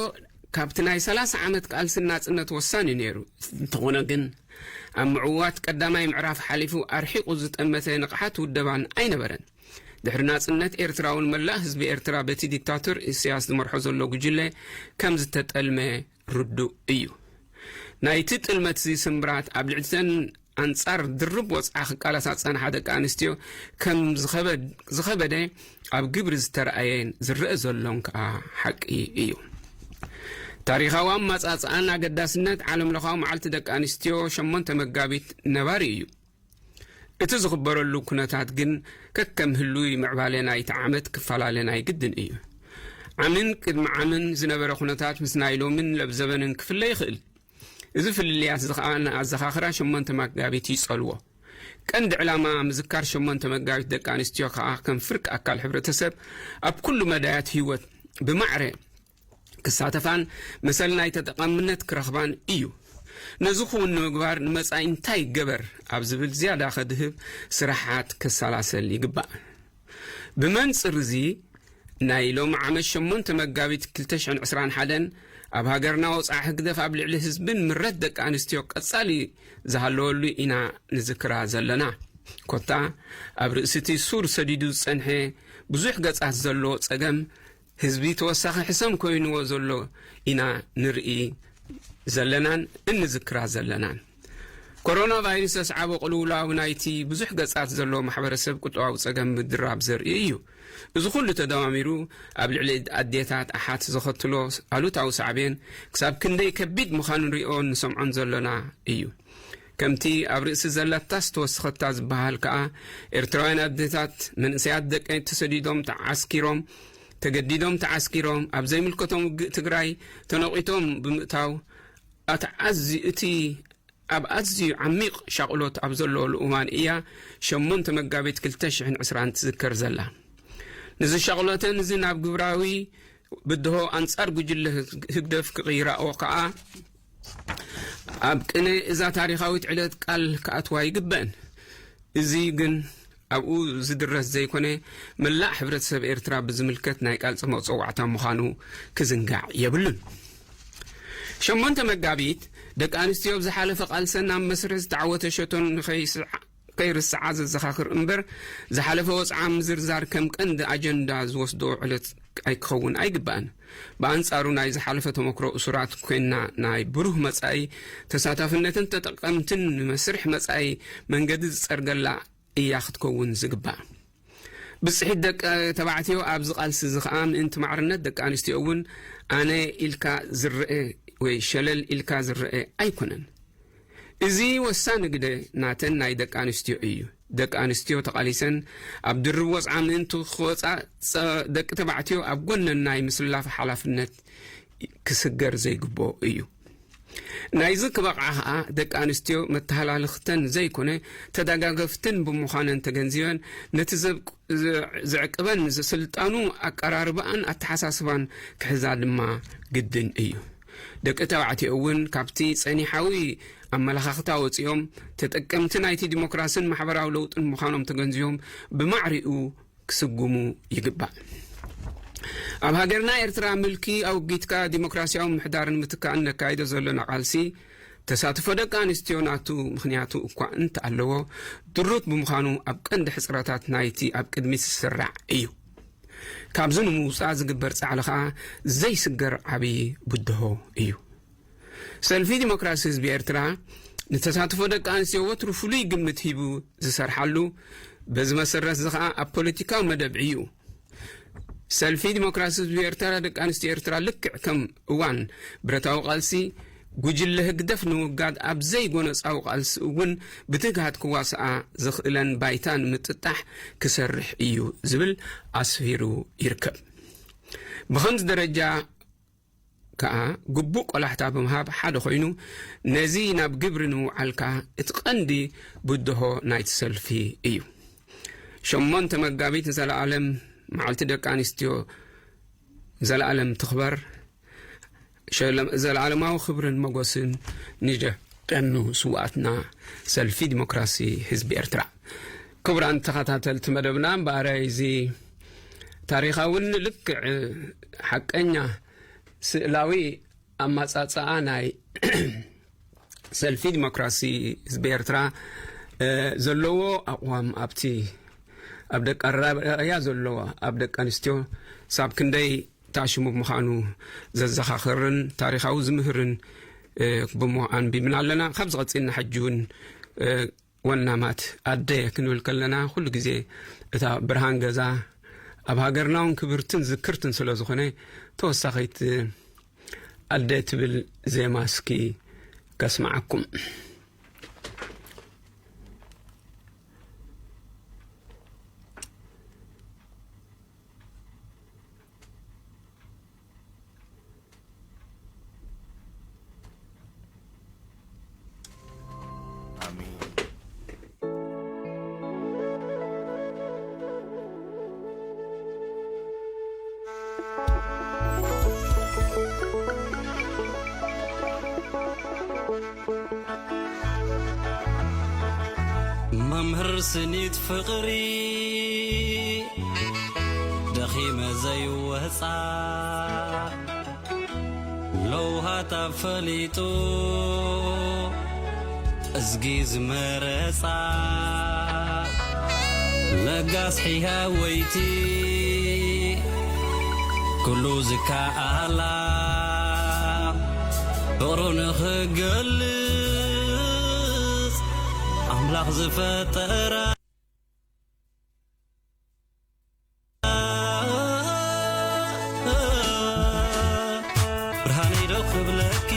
ካብቲ ናይ ሰላሳ ዓመት ቃልሲ ናጽነት ወሳኒ ነይሩ። እንተኾነ ግን፣ ኣብ ምዕዋት ቀዳማይ ምዕራፍ ሓሊፉ ኣርሒቑ ዝጠመተ ንቕሓት ውደባን ኣይነበረን። ድሕሪ ናጽነት ኤርትራ እውን መላእ ህዝቢ ኤርትራ በቲ ዲክታቶር ኢሳያስ ዝመርሖ ዘሎ ጉጅለ ከም ዝተጠልመ ርዱእ እዩ። ናይቲ ጥልመት እዚ ስምብራት ኣብ ልዕሊተን ኣንጻር ድርብ ወጽዓ ክቃለሳ ዝጸንሓ ደቂ ኣንስትዮ ከም ዝኸበድ-፣ ዝኸበደ ኣብ ግብሪ ዝተረኣየን ዝረአ ዘሎን ከኣ ሓቂ እዩ። ታሪኻዊ ኣመጻጽኣን ኣገዳስነት ዓለም ለኻዊ መዓልቲ ደቂ ኣንስትዮ ሸሞንተ መጋቢት ነባሪ እዩ። እቲ ዝኽበረሉ ኩነታት ግን ከከም ህሉይ ምዕባለ ናይቲ ዓመት ክፈላለ ናይ ግድን እዩ። ዓምን ቅድሚ ዓምን ዝነበረ ኩነታት ምስ ናይ ሎምን ለብዘበንን ክፍለ ይኽእል። እዚ ፍልልያት እዚ ኸኣ ንኣዘኻኽራ ሸሞንተ መጋቢት ይጸልዎ። ቀንዲ ዕላማ ምዝካር ሸሞንተ መጋቢት ደቂ ኣንስትዮ ከኣ ከም ፍርቂ ኣካል ሕብረተሰብ ኣብ ኩሉ መዳያት ህይወት ብማዕረ ክሳተፋን መሰል ናይ ተጠቓምነት ክረኽባን እዩ። ነዚ ክውን ንምግባር ንመጻኢ እንታይ ይገበር ኣብ ዝብል ዝያዳ ከድህብ ስራሓት ክሰላሰል ይግባእ። ብመንጽር እዚ ናይ ሎም ዓመት ሸሞንተ መጋቢት ክልተ ሽሕን ዕስራን ሓደን ኣብ ሃገርና ወጻዓ ህግደፍ ኣብ ልዕሊ ህዝብን ምረት ደቂ ኣንስትዮ ቀጻሊ ዝሃለወሉ ኢና ንዝክራ ዘለና። ኮታ ኣብ ርእሲ እቲ ሱር ሰዲዱ ዝጸንሐ ብዙሕ ገጻት ዘለዎ ጸገም ህዝቢ ተወሳኺ ሕሰም ኮይንዎ ዘሎ ኢና ንርኢ ዘለናን እንዝክራ ዘለናን። ኮሮና ቫይረስ ዘስዓቦ ቅልውላው ናይቲ ብዙሕ ገጻት ዘሎ ማሕበረሰብ ቁጠባዊ ጸገም ምድራብ ዘርኢ እዩ። እዚ ኩሉ ተደማሚሩ ኣብ ልዕሊ ኣዴታት ኣሓት ዘኸትሎ ኣሉታዊ ሳዕቤን ክሳብ ክንደይ ከቢድ ምዃኑ ንሪኦ ንሰምዖን ዘሎና እዩ። ከምቲ ኣብ ርእሲ ዘለታ ዝተወሰኸታ ዝበሃል ከኣ ኤርትራውያን ኣዴታት መንእሰያት ደቂ ተሰዲዶም ተዓስኪሮም ተገዲዶም ተዓስኪሮም ኣብ ዘይምልከቶም ውግእ ትግራይ ተነቒቶም ብምእታው ኣቲ ኣዝዩ እቲ ኣብ ኣዝዩ ዓሚቕ ሻቕሎት ኣብ ዘለወሉ እዋን እያ ሸሞንተ መጋቢት ክልተ ሽሕን ዕስራን ትዝከር ዘላ። ንዚ ሻቕሎተን እዚ ናብ ግብራዊ ብድሆ ኣንጻር ጉጅለ ህግደፍ ክቕይራኦ ከኣ ኣብ ቅነ እዛ ታሪኻዊት ዕለት ቃል ክኣትዋ ይግበአን። እዚ ግን ኣብኡ ዝድረስ ዘይኮነ መላእ ሕብረተሰብ ኤርትራ ብዝምልከት ናይ ቃልሲ መጸዋዕታ ምዃኑ ክዝንጋዕ የብሉን። ሸሞንተ መጋቢት ደቂ ኣንስትዮ ኣብ ዝሓለፈ ቃልሰን ኣብ መስርሕ ዝተዓወተ ሸቶን ንኸይስዓ- ከይርስዓ ዘዘኻኽር እምበር ዝሓለፈ ወጽዓ ምዝርዛር ከም ቀንዲ ኣጀንዳ ዝወስዶ ዕለት ኣይክኸውን ኣይግባእን። ብኣንጻሩ ናይ ዝሓለፈ ተመክሮ እሱራት ኮይና ናይ ብሩህ መጻኢ ተሳታፍነትን ተጠቀምትን ንመስርሕ መጻኢ መንገዲ ዝጸርገላ እያ ክትከውን ዝግባእ። ብጽሒት ደቂ ተባዕትዮ ኣብዚ ቃልሲ እዚ ኸኣ ምእንቲ ማዕርነት ደቂ ኣንስትዮ እውን ኣነ ኢልካ ዝረአ ወይ ሸለል ኢልካ ዝረአ ኣይኮነን። እዚ ወሳኒ ግደ ናተን ናይ ደቂ ኣንስትዮ እዩ። ደቂ ኣንስትዮ ተቓሊሰን ኣብ ድርብ ወጽዓ ምእንቲ ክወጻ ጸ- ደቂ ተባዕትዮ ኣብ ጎነን ናይ ምስላፍ ሓላፍነት ክስገር ዘይግብኦ እዩ። ናይዚ ክበቕዓ ኸኣ ደቂ ኣንስትዮ መተሃላልኽተን ዘይኮነ ተደጋገፍትን ብምዃነን ተገንዚበን ነቲ ዘብ- ዘ- ዘዕቅበን ዝስልጣኑ ኣቀራርባኣን ኣተሓሳስባን ክሕዛ ድማ ግድን እዩ። ደቂ ተባዕትዮ እውን ካብቲ ጸኒሓዊ ኣመለኻኽታ ወጺኦም ተጠቀምቲ ናይቲ ዲሞክራስን ማሕበራዊ ለውጥን ምዃኖም ተገንዚቦም ብማዕሪኡ ክስጉሙ ይግባእ። ኣብ ሃገርና ኤርትራ ምልኪ ኣውጊትካ ዲሞክራሲያዊ ምሕዳር ንምትካእ እነካይዶ ዘለና ቃልሲ ተሳትፎ ደቂ ኣንስትዮ ናቱ ምኽንያቱ እኳ እንተኣለዎ ድሩት ብምዃኑ ኣብ ቀንዲ ሕጽረታት ናይቲ ኣብ ቅድሚት ዝስራዕ እዩ። ካብዚ ንምውጻእ ዝግበር ጻዕሪ ኸኣ ዘይስገር ዓብዪ ብድሆ እዩ። ሰልፊ ዲሞክራሲ ህዝቢ ኤርትራ ንተሳትፎ ደቂ ኣንስትዮ ወትሩ ፍሉይ ግምት ሂቡ ዝሰርሓሉ በዚ መሰረት እዚ ኸኣ ኣብ ፖለቲካዊ መደብ እዩ። ሰልፊ ዲሞክራሲ ህዝቢ ኤርትራ ደቂ ኣንስትዮ ኤርትራ ልክዕ ከም እዋን ብረታዊ ቃልሲ ጉጅለ ህግደፍ ንምውጋድ ኣብ ዘይጎነጻዊ ቃልሲ እውን ብትግሃት ክዋስኣ ዝኽእለን ባይታ ንምጥጣሕ ክሰርሕ እዩ ዝብል ኣስፊሩ ይርከብ። ብኸምዚ ደረጃ ከኣ ግቡእ ቆላሕታ ብምሃብ ሓደ ኮይኑ ነዚ ናብ ግብሪ ንምውዓል ከኣ እቲ ቀንዲ ብድሆ ናይቲ ሰልፊ እዩ። ሸሞንተ መጋቢት ንዘለኣለም መዓልቲ ደቂ ኣንስትዮ ዘለኣለም ትኽበር። ሸለም- ዘለኣለማዊ ክብርን መጎስን ንጀቀኑ ስውኣትና ሰልፊ ዲሞክራሲ ህዝቢ ኤርትራ። ክቡራን ተኸታተልቲ መደብና እምበኣረይ እዚ ታሪኻውን ልክዕ ሓቀኛ ስእላዊ ኣማጻጽኣ ናይ ሰልፊ ዲሞክራሲ ህዝቢ ኤርትራ ዘለዎ ኣቕዋም ኣብቲ ኣብ ደቂ ኣረኣእያ ዘለዎ ኣብ ደቂ ኣንስትዮ ሳብ ክንደይ ታሽሙ ምዃኑ ዘዘኻኽርን ታሪኻዊ ዝምህርን ብሞ ኣንቢብና ኣለና። ካብ ዝቐጽልና ሕጂ እውን ወናማት ኣደ ክንብል ከለና ኩሉ ግዜ እታ ብርሃን ገዛ ኣብ ሃገርና እውን ክብርትን ዝክርትን ስለ ዝኾነ ተወሳኺት ኣደ ትብል ዜማ እስኪ ከስምዓኩም። መምህር ስኒት ፍቕሪ፣ ኺመ ዘይወፃ ለውሃታ ፈሊጡ እዝጊ ዝመረፃ ለጋስ ሕያወይቲ ኩሉ ዝከኣላ ፍቕሩ ንኽገልጽ ኣምላኽ ዝፈጠራ ብርሃነይ ዶ ክብለኪ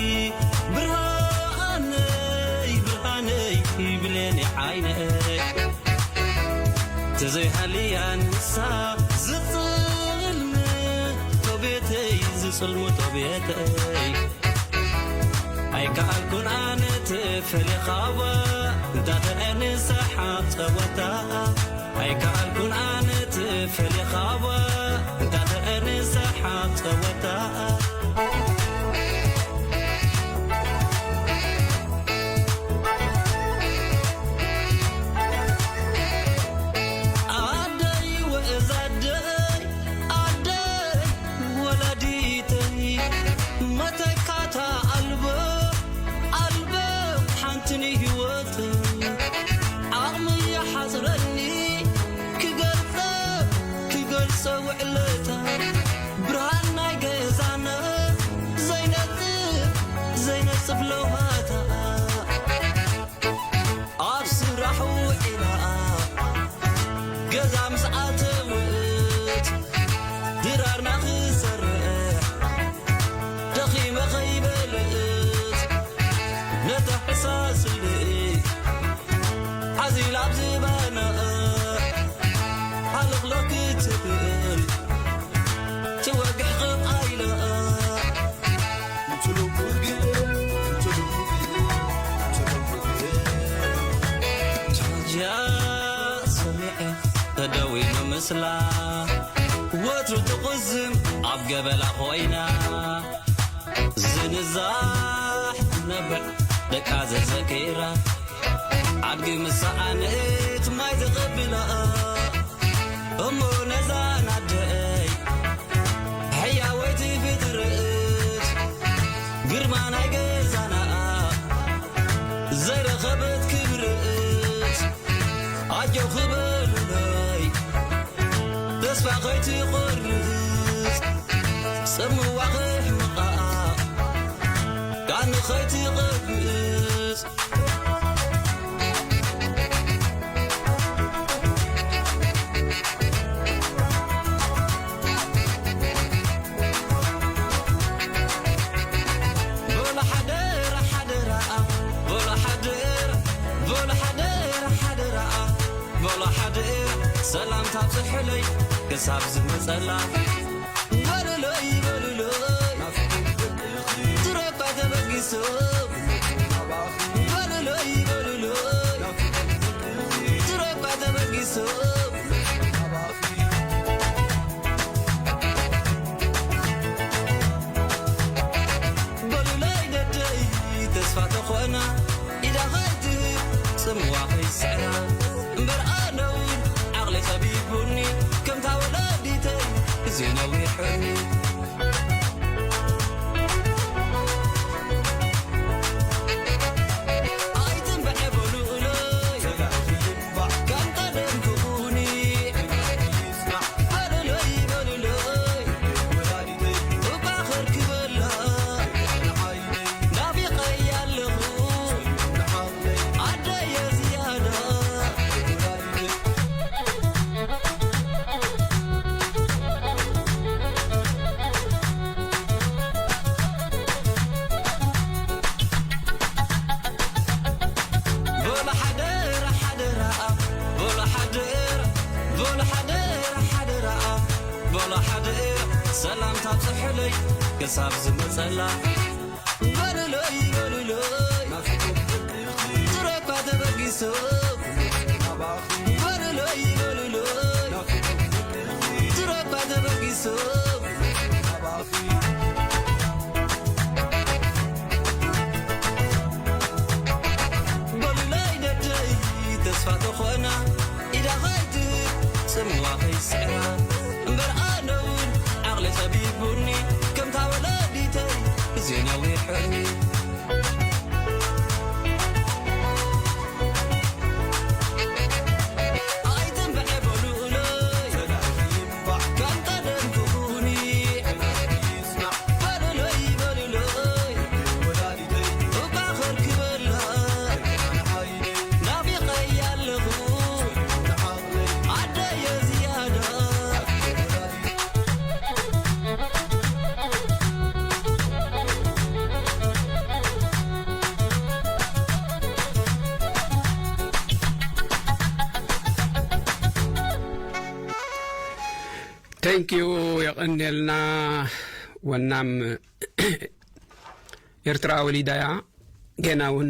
ብርሃነይ ብርሃነይ ብሌን ዓይነይ ተዘይሃልያ ንሳ ዝጽልም ቶቤተይ ዝጽልሙ ቶቤተይ ኣይከኣልኩን ኣነ ትፈልኻዋ እንታተአንሳሓ ጸወታ ኣይከኣልኩን ኣነ ትፈልኻዋ እንታተአንሳሓ ጸወታ ኣደይ ወእዛደይ ኣደይ ወላዲተይ መተካታ ኣልቦ ኣልቦ ሓንቲ ንህይወተይ ዓቕሚ ይሓፅረኒ ክገልፀ ክገልፀ ውዕለታ ብርሃን ናይ ገዛና ዘይነፅፍ ዘይነፅፍ ለውሃታ ኣብ ስራሕ ውዒላ ገዛ ምስ ኣተወት ድራርና ክሰርሕ ደኺመ ኸይበልእት ነታ ሕሳስልይ ሓዚላ ኣብ ዝባና ሃለኽለኽ ክትብል ትወግሕ ኽቕ ኣይላ ጃ ሰሚዐ ተደዊኑ ምስላ ወትሩ ትቕዝም ኣብ ገበላ ኮይና ዝንዛሕ ነብዕ ደቃ ዘዘኪራ ኣድጊ ምስ ሰኣነት ማይ ዘቐብላ እሞ ነዛ ናደይ ሕያወይቲ ፍጥርት ግርማ ናይ ገዛና ዘይረኸበት ክብርት ኣጆኺ በሉለይ ተስፋ ከይትቖርጽ ጽምዋ ክሕምቓ ጋኒ ከይትቐብጽ ሰላምታ ብዝሕለይ ክሳብ ዝመጸላ በሉለይ በሉለይ ትረፋ ተበጊሶ በሉለይ በሉለይ ትረፋ ተበጊሶ በሉለይ ደደይ ተስፋ ተኾና ኢዳ ኸይትህብ ጽምዋ ኸይስዕራ እምበር ኣነውን ዓቕሊ ጸቢቡኒ ከምታ ወላዲተይ ግዜ ነዊሑኒ ኣይትንበዐ በሉለይ ሰላምታ ብፅሕለይ ክሳብ ዝመፀላ በሉለይ በሉለይ ትረኳ ተበጊሶ በሉለይ በሉለይ ትረኳ ተበጊሶ በሉለይ ደደይ ተስፋ ተኾና ኢዳ ኸይትህብ ጽምዋ ኸይስዕራ እምበር ኣነ Thank you። የቐንየልና። ወናም ኤርትራ ወሊዳያ ገና እውን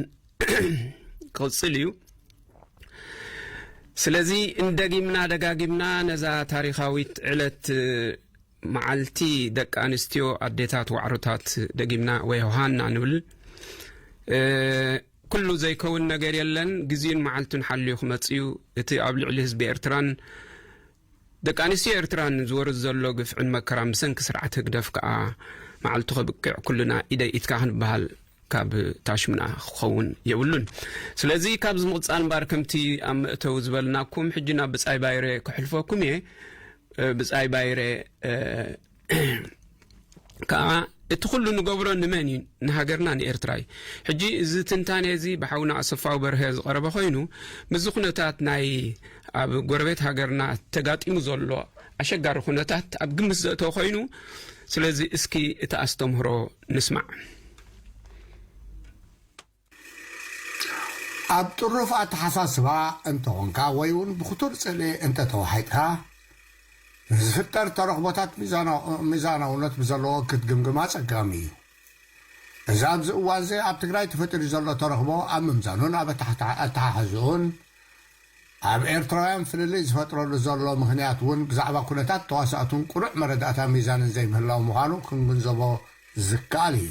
ክቕጽል እዩ። ስለዚ እንደጊምና ደጋጊምና ነዛ ታሪኻዊት ዕለት፣ መዓልቲ ደቂ ኣንስትዮ ኣዴታት ዋዕሮታት፣ ደጊምና ወይ ዮሃና ንብል። እ፣ ኩሉ ዘይከውን ነገር የለን። ግዜኡን መዓልቱን ሓልዩ ክመጽእ እዩ። እቲ ኣብ ልዕሊ ህዝቢ ኤርትራን ደቂ ኣንስትዮ ኤርትራን ዝወርድ ዘሎ ግፍዕን መከራን ብሰንኪ ስርዓት ህግደፍ ከኣ መዓልቱ ከብቅዕ ኩልና ኢደይ ኢድካ ክንበሃል ካብ ታሽምና ክኸውን የብሉን። ስለዚ ካብዚ ምቕጻል እምበር ከምቲ ኣብ መእተዊ ዝበልናኩም ሕጂ ናብ ብጻይ ባይረ ክሕልፈኩም እየ። እ፣ ብጻይ ባይረ፣ እ፣ ከኣ እቲ ኩሉ ንገብሮ ንመን እዩ? ንሃገርና ንኤርትራ እዩ። ሕጂ እዚ ትንታኔ እዚ ብሓውና ኣሰፋው በርሀ ዝቐረበ ኮይኑ፣ ምስዚ ኩነታት ናይ ኣብ ጎረቤት ሃገርና ተጋጢሙ ዘሎ ኣሸጋሪ ኩነታት ኣብ ግምት ዘእተወ ኮይኑ፣ ስለዚ እስኪ እቲ ኣስተምህሮ ንስማዕ። ኣብ ጥሩፍ ኣተሓሳስባ እንተኾንካ ወይ እውን ብኽቱር ጽልኢ እንተተዋሒጥካ፣ ንዝፍጠር ተረኽቦታት ሚዛናው-፣ ሚዛናውነት ብዘለዎ ክትግምግም ኣጸጋሚ እዩ። እዚ ኣብዚ እዋንዚ ኣብ ትግራይ ተፈጢሩ ዘሎ ተረኽቦ ኣብ ምምዛኑን ኣብ ኣተሓታ-፣ ኣተሓሕዝኡን ኣብ ኤርትራውያን ፍልልይ ዝፈጥረሉ ዘሎ ምኽንያት እውን ብዛዕባ ኩነታት ተዋሳእቱን ቅኑዕ መረዳእታ ሚዛንን ዘይምህላው ምዃኑ ክንግንዘቦ ዝከኣል እዩ።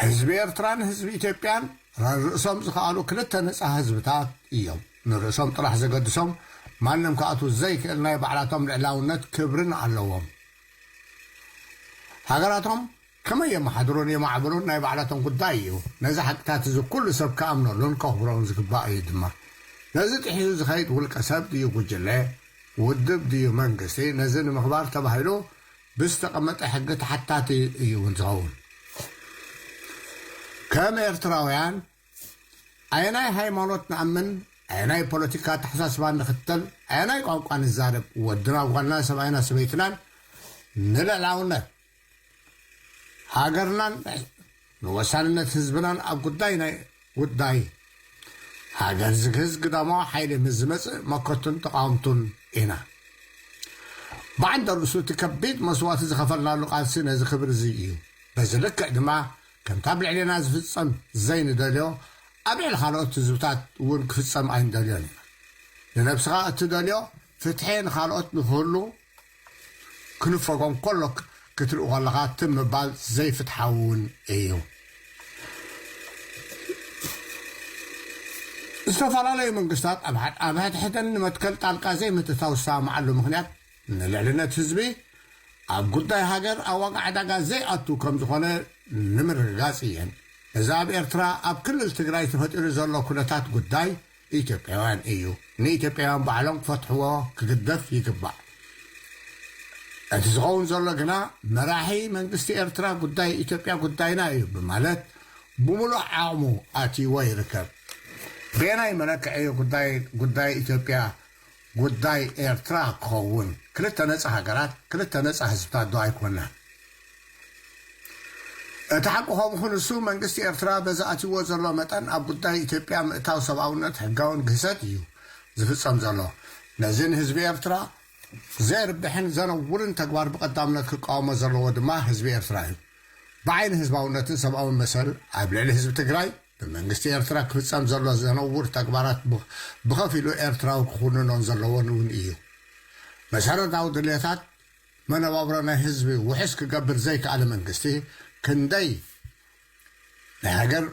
ህዝቢ ኤርትራን ህዝቢ ኢትዮጵያን ራርእሶም ዝኸኣሉ ክልተ ነጻ ህዝብታት እዮም። ንርእሶም ጥራሕ ዘገድሶም ማንም ክኣትዉ ዘይክእል ናይ ባዕላቶም ልዕላውነት ክብርን ኣለዎም። ሃገራቶም ከመይ የመሓድሩን የማዕብሉን ናይ ባዕላቶም ጉዳይ እዩ። ነዚ ሓቅታት እዚ ኩሉ ሰብ ክኣምነሉን ከኽብሮን ዝግባእ እዩ ድማ። ነዚ ጥሒሱ ዝኸይድ ውልቀ ሰብ ድዩ ጉጅለ፣ ውድብ ድዩ መንግስቲ፣ ነዚ ንምኽባር ተባሂሉ ብዝተቐመጠ ሕጊ ተሓታቲ እዩ እውን ዝኸውን። ከም ኤርትራውያን ኣየናይ ሃይማኖት ንኣምን፣ ኣየናይ ፖለቲካ ኣተሓሳስባ ንኽተል፣ ኣየናይ ቋንቋ ንዛረብ፣ ወድና ጓልና፣ ሰብኣይና ሰበይትናን ንልዕላውነት ሃገርናን ንወሳንነት ህዝብናን ኣብ ጉዳይ ናይ ጉዳይ ሃገር ዝግህዝ ግዳማዊ ሓይሊ ምስ ዝመጽእ መከቱን ተቓወምቱን ኢና። ብዓንደ ርእሱ እቲ ከቢድ መስዋእቲ ዝኸፈልናሉ ቃልሲ ነዚ ክብሪ እዚ እዩ። በዚ ልክዕ ድማ ከምቲ ኣብ ልዕሌና ዝፍጸም ዘይንደልዮ ኣብ ልዕሊ ካልኦት ህዝብታት እውን ክፍጸም ኣይንደልዮን ኢና። ንነብስኻ እትደልዮ ፍትሒ ንኻልኦት ንክህሉ ክንፈጎም ከሎ ክ-፣ ክትርኢ ከለኻ ትም ምባል ዘይፍትሓዊ እውን እዩ። ዝተፈላለዩ መንግስታት ኣብ ሓድ-፣ ኣብ ሕድሕደን ንመትከል ጣልቃ ዘይምትእታው ዝሰማማዓሉ ምኽንያት ንልዕልነት ህዝቢ ኣብ ጉዳይ ሃገር ኣብ ዋጋ ዕዳጋ ዘይኣቱ ከም ዝኾነ ንምርግጋጽ እየን። እዚ ኣብ ኤርትራ ኣብ ክልል ትግራይ ተፈጢሩ ዘሎ ኩነታት ጉዳይ ኢትዮጵያውያን እዩ። ንኢትዮጵያውያን ባዕሎም ክፈትሕዎ ክግደፍ ይግባእ። እቲ ዝኸውን ዘሎ ግና መራሒ መንግስቲ ኤርትራ ጉዳይ ኢትዮጵያ ጉዳይና እዩ ብማለት ብምሉእ ዓቕሙ ኣትይዎ ይርከብ። በየናይ መለክዒ እዩ ጉዳይ፣ ጉዳይ ኢትዮጵያ ጉዳይ ኤርትራ ክኸውን? ክልተ ነጻ ሃገራት፣ ክልተ ነጻ ህዝብታት ዶ ኣይኮናን? እቲ ሓቂ ከምኡ ክንሱ መንግስቲ ኤርትራ በዚ ኣትይዎ ዘሎ መጠን ኣብ ጉዳይ ኢትዮጵያ ምእታው ሰብኣውነት ሕጋውን ግህሰት እዩ ዝፍጸም ዘሎ። ነዚ ንህዝቢ ኤርትራ ዘየርብሕን ዘነውርን ተግባር ብቐዳምነት ክቃወሞ ዘለዎ ድማ ህዝቢ ኤርትራ እዩ። ብዓይኒ ህዝባውነትን ሰብኣዊ መሰል ኣብ ልዕሊ ህዝቢ ትግራይ ብመንግስቲ ኤርትራ ክፍጸም ዘሎ ዘነውር ተግባራት ብ-፣ ብኸፊሉ ኤርትራዊ ክኹንኖን ዘለዎን እውን እዩ። መሰረታዊ ድልየታት መነባብሮ ናይ ህዝቢ ውሑስ ክገብር ዘይከኣለ መንግስቲ ክንደይ ናይ ሃገር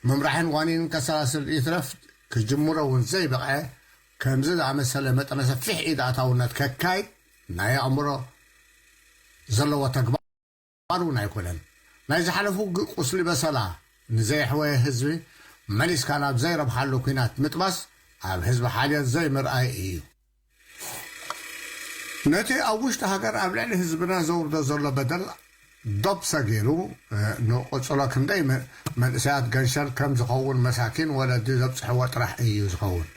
ምምራሕን ዋኒንን ከሰላስል ይትረፍ ክጅምሮ እውን ዘይበቕዐ ከምዚ ዝኣመሰለ መጠነ ሰፊሕ ኢድ ኣእታውነት ከካይድ ናይ ኣእምሮ ዘለዎ ተግባር ተግባር እውን ኣይኮነን። ናይ ዝሓለፉ ውግእ ቁስሊ በሰላ ንዘየሕወየ ህዝቢ መሊስካ ናብ ዘይረብሓሉ ኲናት ምጥባስ ኣብ ህዝቢ ሓልዮት ዘይምርኣይ እዩ። ነቲ ኣብ ውሽጢ ሃገር ኣብ ልዕሊ ህዝብና ዘውርዶ ዘሎ በደል ዶብ ሰጊሩ፣ ንቕጽሎ ክንደይ መ-፣ መንእሰያት ገንሸል ከም ዝኸውን መሳኪን ወለዲ ዘብጽሕዎ ጥራሕ እዩ ዝኸውን።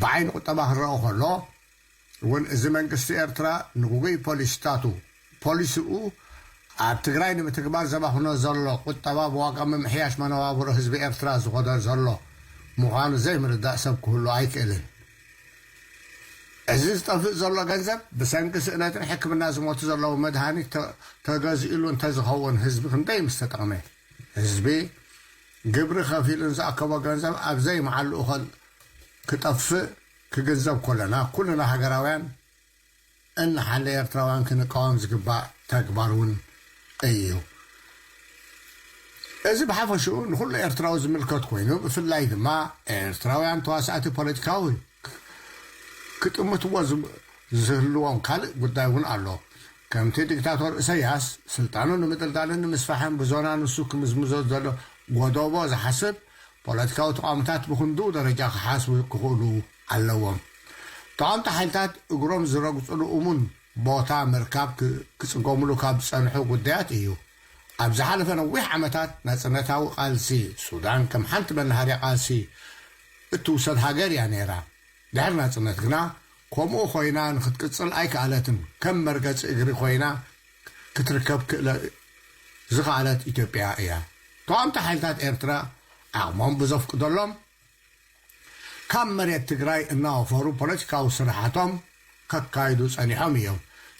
ብዓይኒ ቁጠባ ክረኦ ከሎ እውን እዚ መንግስቲ ኤርትራ ንጉጉይ ፖሊሲታቱ፣ ፖሊሲኡ ኣብ ትግራይ ንምትግባር ዘባኽኖ ዘሎ ቁጠባ ብዋጋ ምምሕያሽ መነባብሮ ህዝቢ ኤርትራ ዝኸዶ ዘሎ ምዃኑ ዘይምርዳእ ሰብ ክህሉ ኣይክእልን። እዚ ዝጠፍእ ዘሎ ገንዘብ ብሰንኪ ስእነትን ሕክምና ዝሞቱ ዘለዉ መድሃኒት ተ-፣ ተገዚእሉ እንተዝኸውን ህዝቢ ክንደይ ምስተጠቕመ። ህዝቢ ግብሪ ከፊሉ ንዝኣከቦ ገንዘብ ኣብ ዘይመዓሉ እኸል ክጠፍእ ክግንዘብ ከለና፣ ኩልና ሃገራውያን እንሓለ ኤርትራውያን ክንቃወም ዝግባእ ተግባር እውን እዩ። እዚ ብሓፈሽኡ ንኹሉ ኤርትራዊ ዝምልከት ኮይኑ፣ ብፍላይ ድማ ኤርትራውያን ተዋሳእቲ ፖለቲካዊ ክጥምትዎ ዝም-፣ ዝህልዎም ካልእ ጉዳይ እውን ኣሎ። ከምቲ ዲክታቶር ኢሳያስ ስልጣኑ ንምድልዳልን ንምስፋሕን ብዞና ንሱ ክምዝምዞ ዘሎ ጎደቦ ዝሓስብ ፖለቲካዊ ተቓውምታት ብክንድኡ ደረጃ ክሓስቡ ክኽእሉ ኣለዎም። ተቓውምቲ ሓይልታት እግሮም ዝረግጹሉ እሙን ቦታ ምርካብ ክ-፣ ክጽገሙሉ ካብ ዝጸንሑ ጉዳያት እዩ። ኣብ ዝሓለፈ ነዊሕ ዓመታት ናጽነታዊ ቃልሲ ሱዳን ከም ሓንቲ መናሃርያ ቃልሲ እትውሰድ ሃገር እያ ነይራ። ድሕሪ ናጽነት ግና ከምኡ ኮይና ንክትቅጽል ኣይከኣለትን። ከም መርገጺ እግሪ ኮይና ክትርከብ ክእለ-፣ ዝኸኣለት ኢትዮጵያ እያ። ተቓወምቲ ሓይልታት ኤርትራ ዓቕሞም ብዘፍቅደሎም ካብ መሬት ትግራይ እናወፈሩ ፖለቲካዊ ስራሓቶም ከካይዱ ጸኒሖም እዮም።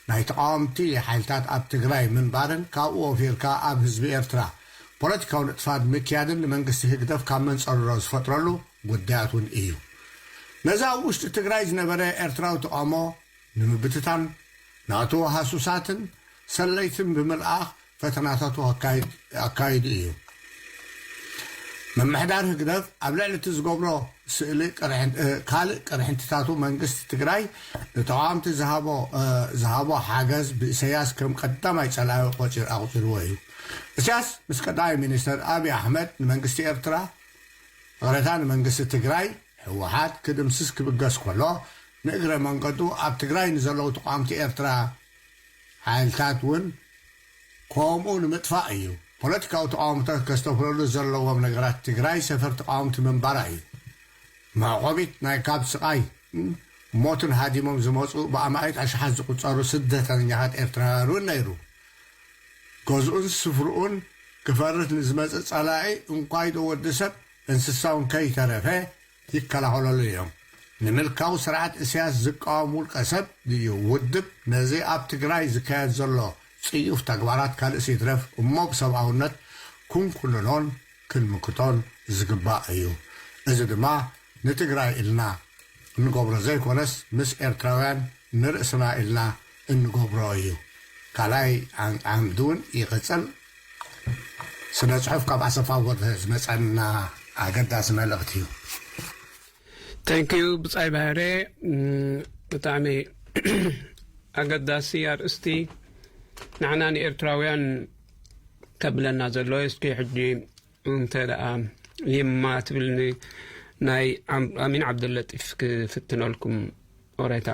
ናይ ተቓወምቲ ሓይልታት ኣብ ትግራይ ምንባርን ካብኡ ወፊርካ ኣብ ህዝቢ ኤርትራ ፖለቲካዊ ንጥፋት ምክያድን ንመንግስቲ ህግደፍ ካብ መንጸርሮ ዝፈጥረሉ ጉዳያት እውን እዩ። ነዚ ኣብ ውሽጢ ትግራይ ዝነበረ ኤርትራዊ ተቓውሞ ንምብትታን ናቱ ሃሱሳትን ሰለይትን ብምልኣኽ ፈተናታቱ ኣካይድ-፣ ኣካይዱ እዩ። ምምሕዳር ህግደፍ ኣብ ልዕሊ እቲ ዝገብሮ ስእሊ ቅርሕን-፣ እ፣ ካልእ ቅርሕንትታቱ መንግስቲ ትግራይ ንተቓወምቲ ዝሃቦ፣ እ፣ ዝሃቦ ሓገዝ ብኢሳያስ ከም ቀዳማይ ጸላኢ ቆጺር-፣ ኣቑጺርዎ እዩ። ኢሳያስ ምስ ቀዳማይ ሚኒስተር ኣብይ ኣሕመድ ንመንግስቲ ኤርትራ፣ ይቕሬታ፣ ንመንግስቲ ትግራይ፣ ህወሓት፣ ክድምስስ ክብገስ ከሎ፣ ንእግረ መንገዱ ኣብ ትግራይ ንዘለዉ ተቓወምቲ ኤርትራ ሓይልታት እውን ከምኡ ንምጥፋእ እዩ። ፖለቲካዊ ተቓውሞታት ከስተብህለሉ ዘለዎም ነገራት፣ ትግራይ ሰፈር ተቓወምቲ ምንባራ እዩ። መዕቆቢት ናይ ካብ ስቓይ ሞትን ሃዲሞም ዝመፁ ብኣማኢት ኣሽሓት ዝቑፀሩ ስደተኛታት ኤርትራውያን እውን ነይሩ። ገዝኡን ስፍርኡን ክፈርስ ንዝመፅእ ፀላኢ እንኳይ ዶ ወዲ ሰብ እንስሳ እውን ከይተረፈ ይከላኸለሉ እዮም። ንምልካዊ ስርዓት እስያስ ዝቃወም ውልቀ ሰብ ድዩ ውድብ ነዚ ኣብ ትግራይ ዝካየድ ዘሎ ጽዩፍ ተግባራት ካልእስ ይትረፍ እሞ ብሰብኣውነት ክንኩንኖን ክንምክቶን ዝግባእ እዩ። እዚ ድማ ንትግራይ ኢልና እንገብሮ ዘይኮነስ ምስ ኤርትራውያን ንርእስና ኢልና እንገብሮ እዩ። ካልኣይ ዓም-፣ ዓምዲ እውን ይቕጽል። ስነ ጽሑፍ ካብ ኣሰፋ ወርደ ዝመጸና ኣገዳሲ መልእኽቲ እዩ። Thank you ብጻይ ባህሬ። እም፣ ብጣዕሚ ኣገዳሲ ኣርእስቲ ንዓና ንኤርትራውያን ከብለና ዘሎ። እስኪ ሕጂ እንተ ደኣ ይማ ትብልኒ ናይ ዓም-፣ ኣሚን ዓብደለጢፍ ክፍትነልኩም ኦሬታ።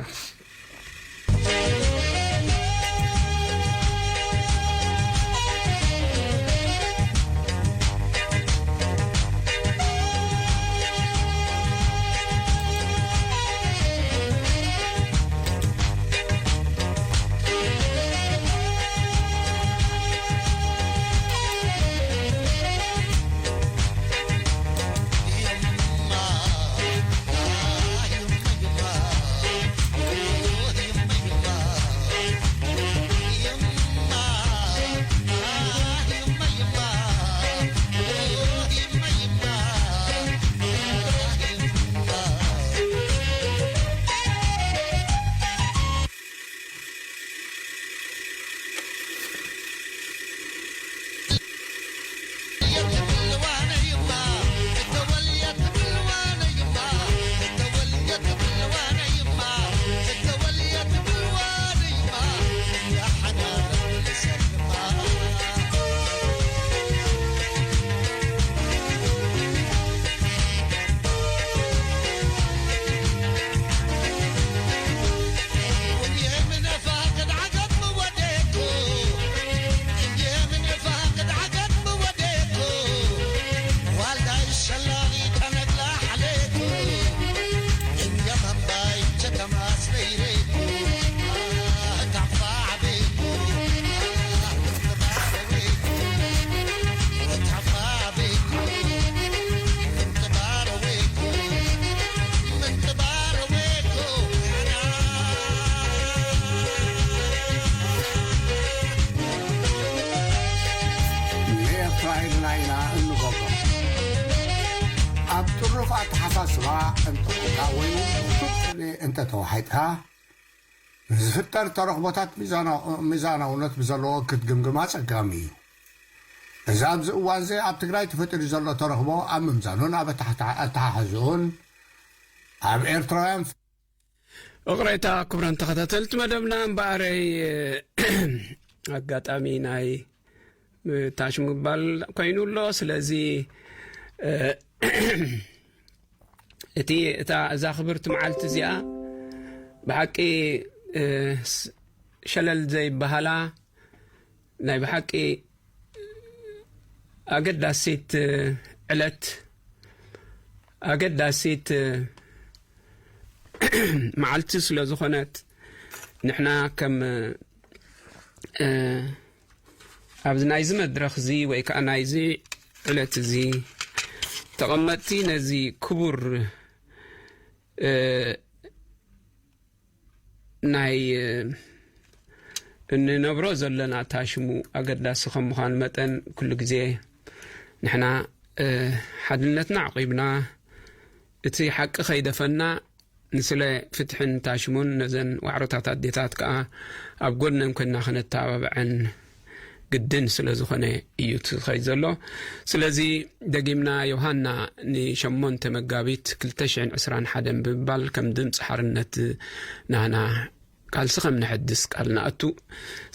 ኣስባ እንተኾንካ ወይ ውሱን ስእሊ እንተተዋሒጥካ፣ ንዝፍጠር ተረኽቦታት ሚዛናው-፣ ሚዛናውነት ብዘለዎ ክትግምግም ኣጸጋሚ እዩ። እዚ ኣብዚ እዋንዚ ኣብ ትግራይ ተፈጢሩ ዘሎ ተረኽቦ ኣብ ምምዛኑን ኣብ ኣተሓታ-፣ ኣተሓሕዝኡን ኣብ ኤርትራውያን ይቕሬታ፣ ክቡራን ተኸታተልቲ መደብና፣ እምበኣረይ፣ ኣጋጣሚ ናይ ታሽ ምባል ኮይኑ ኣሎ። ስለዚ፣ እ፣ እቲ፣ እታ፣ እዛ ክብርቲ መዓልቲ እዚኣ ብሓቂ፣ እ፣ ስ-፣ ሸለል ዘይበሃላ ናይ ብሓቂ ኣገዳሲት ዕለት፣ ኣገዳሲት መዓልቲ ስለ ዝኾነት፣ ንሕና ከም፣ እ፣ ኣብዚ ናይዚ መድረኽ እዚ ወይ ከዓ ናይዚ ዕለት እዚ ተቐመጥቲ ነዚ ክቡር፣ እ፣ ናይ፣ እ፣ እንነብሮ ዘለና ታሽሙ ኣገዳሲ ከም ምዃኑ መጠን፣ ኩሉ ግዜ ንሕና፣ እ፣ ሓድነትና ኣዕቂብና፣ እቲ ሓቂ ከይደፈና፣ ንስለ ፍትሕን ታሽሙን ነዘን ዋዕሮታት ኣዴታት ከኣ ኣብ ጎድነን ኮይንና ከነተባብዐን ግድን ስለ ዝኾነ እዩ እቲ ዝኸይድ ዘሎ። ስለዚ ደጊምና ዮሃና ንሸሞንተ መጋቢት ክልተ ሽሕን ዕስራን ሓደን ብምባል ከም ድምፂ ሓርነት ናህና ቃልሲ ከም ነሐድስ ቃል ንኣቱ።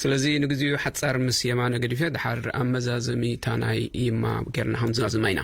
ስለዚ ንግዚኡ ሓጻር ምስ የማነ ገዲፈ፣ ድሓር ኣብ መዛዘሚ እታ ናይ ይማ ጌርና ከም ዝዛዝማ ኢና።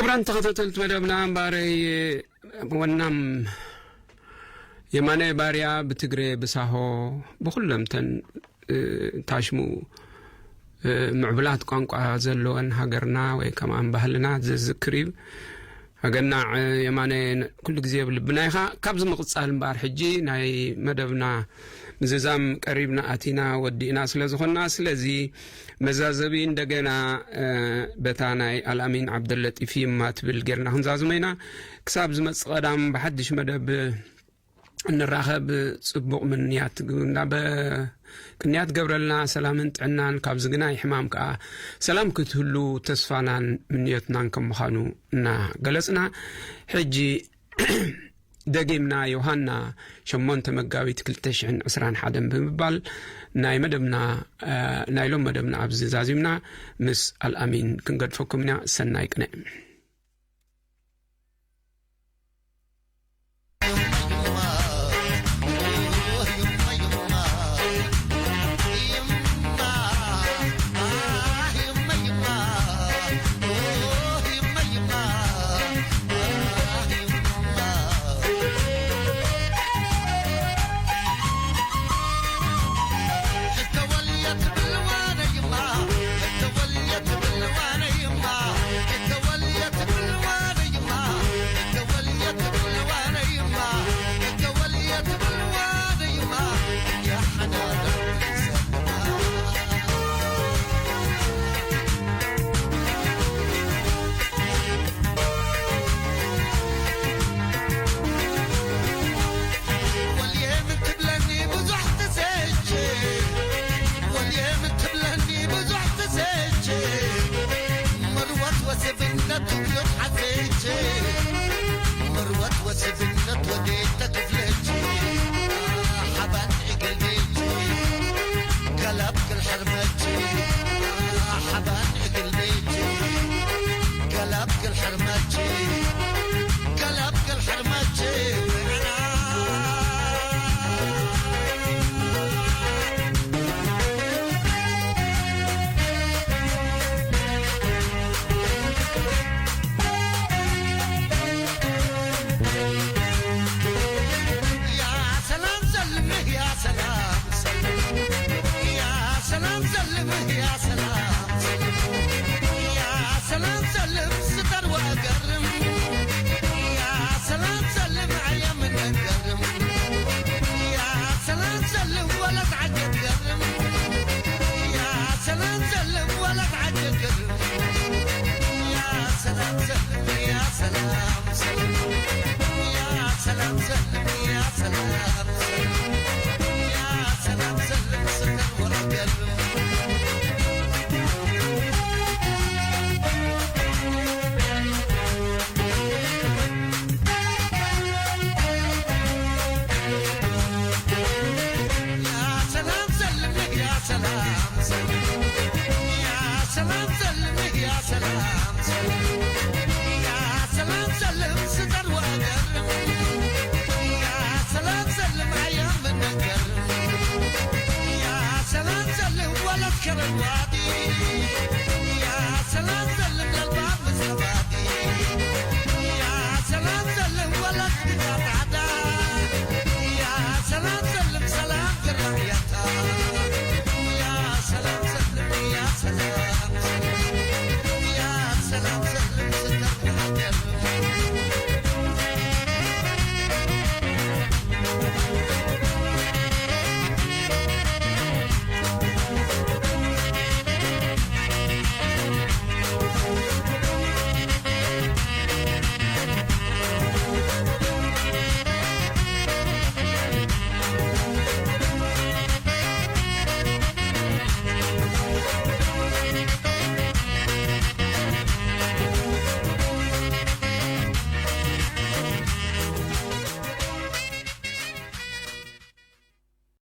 ክቡራን ተኸታተልቲ መደብና፣ እምበኣረይ ወናም የማነ ባርያ ብትግሬ ብሳሆ ብኹለምተን፣ እ፣ ታሽሙ፣ እ፣ ምዕቡላት ቋንቋ ዘለወን ሃገርና ወይ ከማን ባህልና ዘዝክር እዩ። ኣገናዕ የማነ፣ ኩሉ ግዜ ኣብ ልብና ኢኻ። ካብዚ ምቕጻል እምበኣር፣ ሕጂ ናይ መደብና ምዝዛም ቀሪብና ኣቲና ወዲእና ስለ ዝኾንና፣ ስለዚ መዛዘቢ እንደገና፣ እ፣ በታ ናይ ኣልኣሚን ዓብደለጢፍ ይማ ትብል ጌርና ክንዛዝሞ ኢና። ክሳብ ዝመጽእ ቀዳም ብሓድሽ መደብ እንራኸብ ጽቡቕ ምንያት ግ-፣ እንዳበ-፣ ቅንያት ገብረልና ሰላምን ጥዕናን፣ ካብ ዝግናይ ሕማም ከኣ ሰላም ክትህሉ ተስፋናን ምንዮትናን ከም ምዃኑ እናገለጽና፣ ሕጂ ደጊምና ዮሃና ሸሞንተ መጋቢት ክልተ ሽሕን ዕስራን ሓደን ብምባል ናይ መደብና፣ እ፣ ናይ ሎም መደብና ኣብዚ ዛዚምና ምስ ኣልኣሚን ክንገድፈኩም ኢና። ሰናይ ቅነ።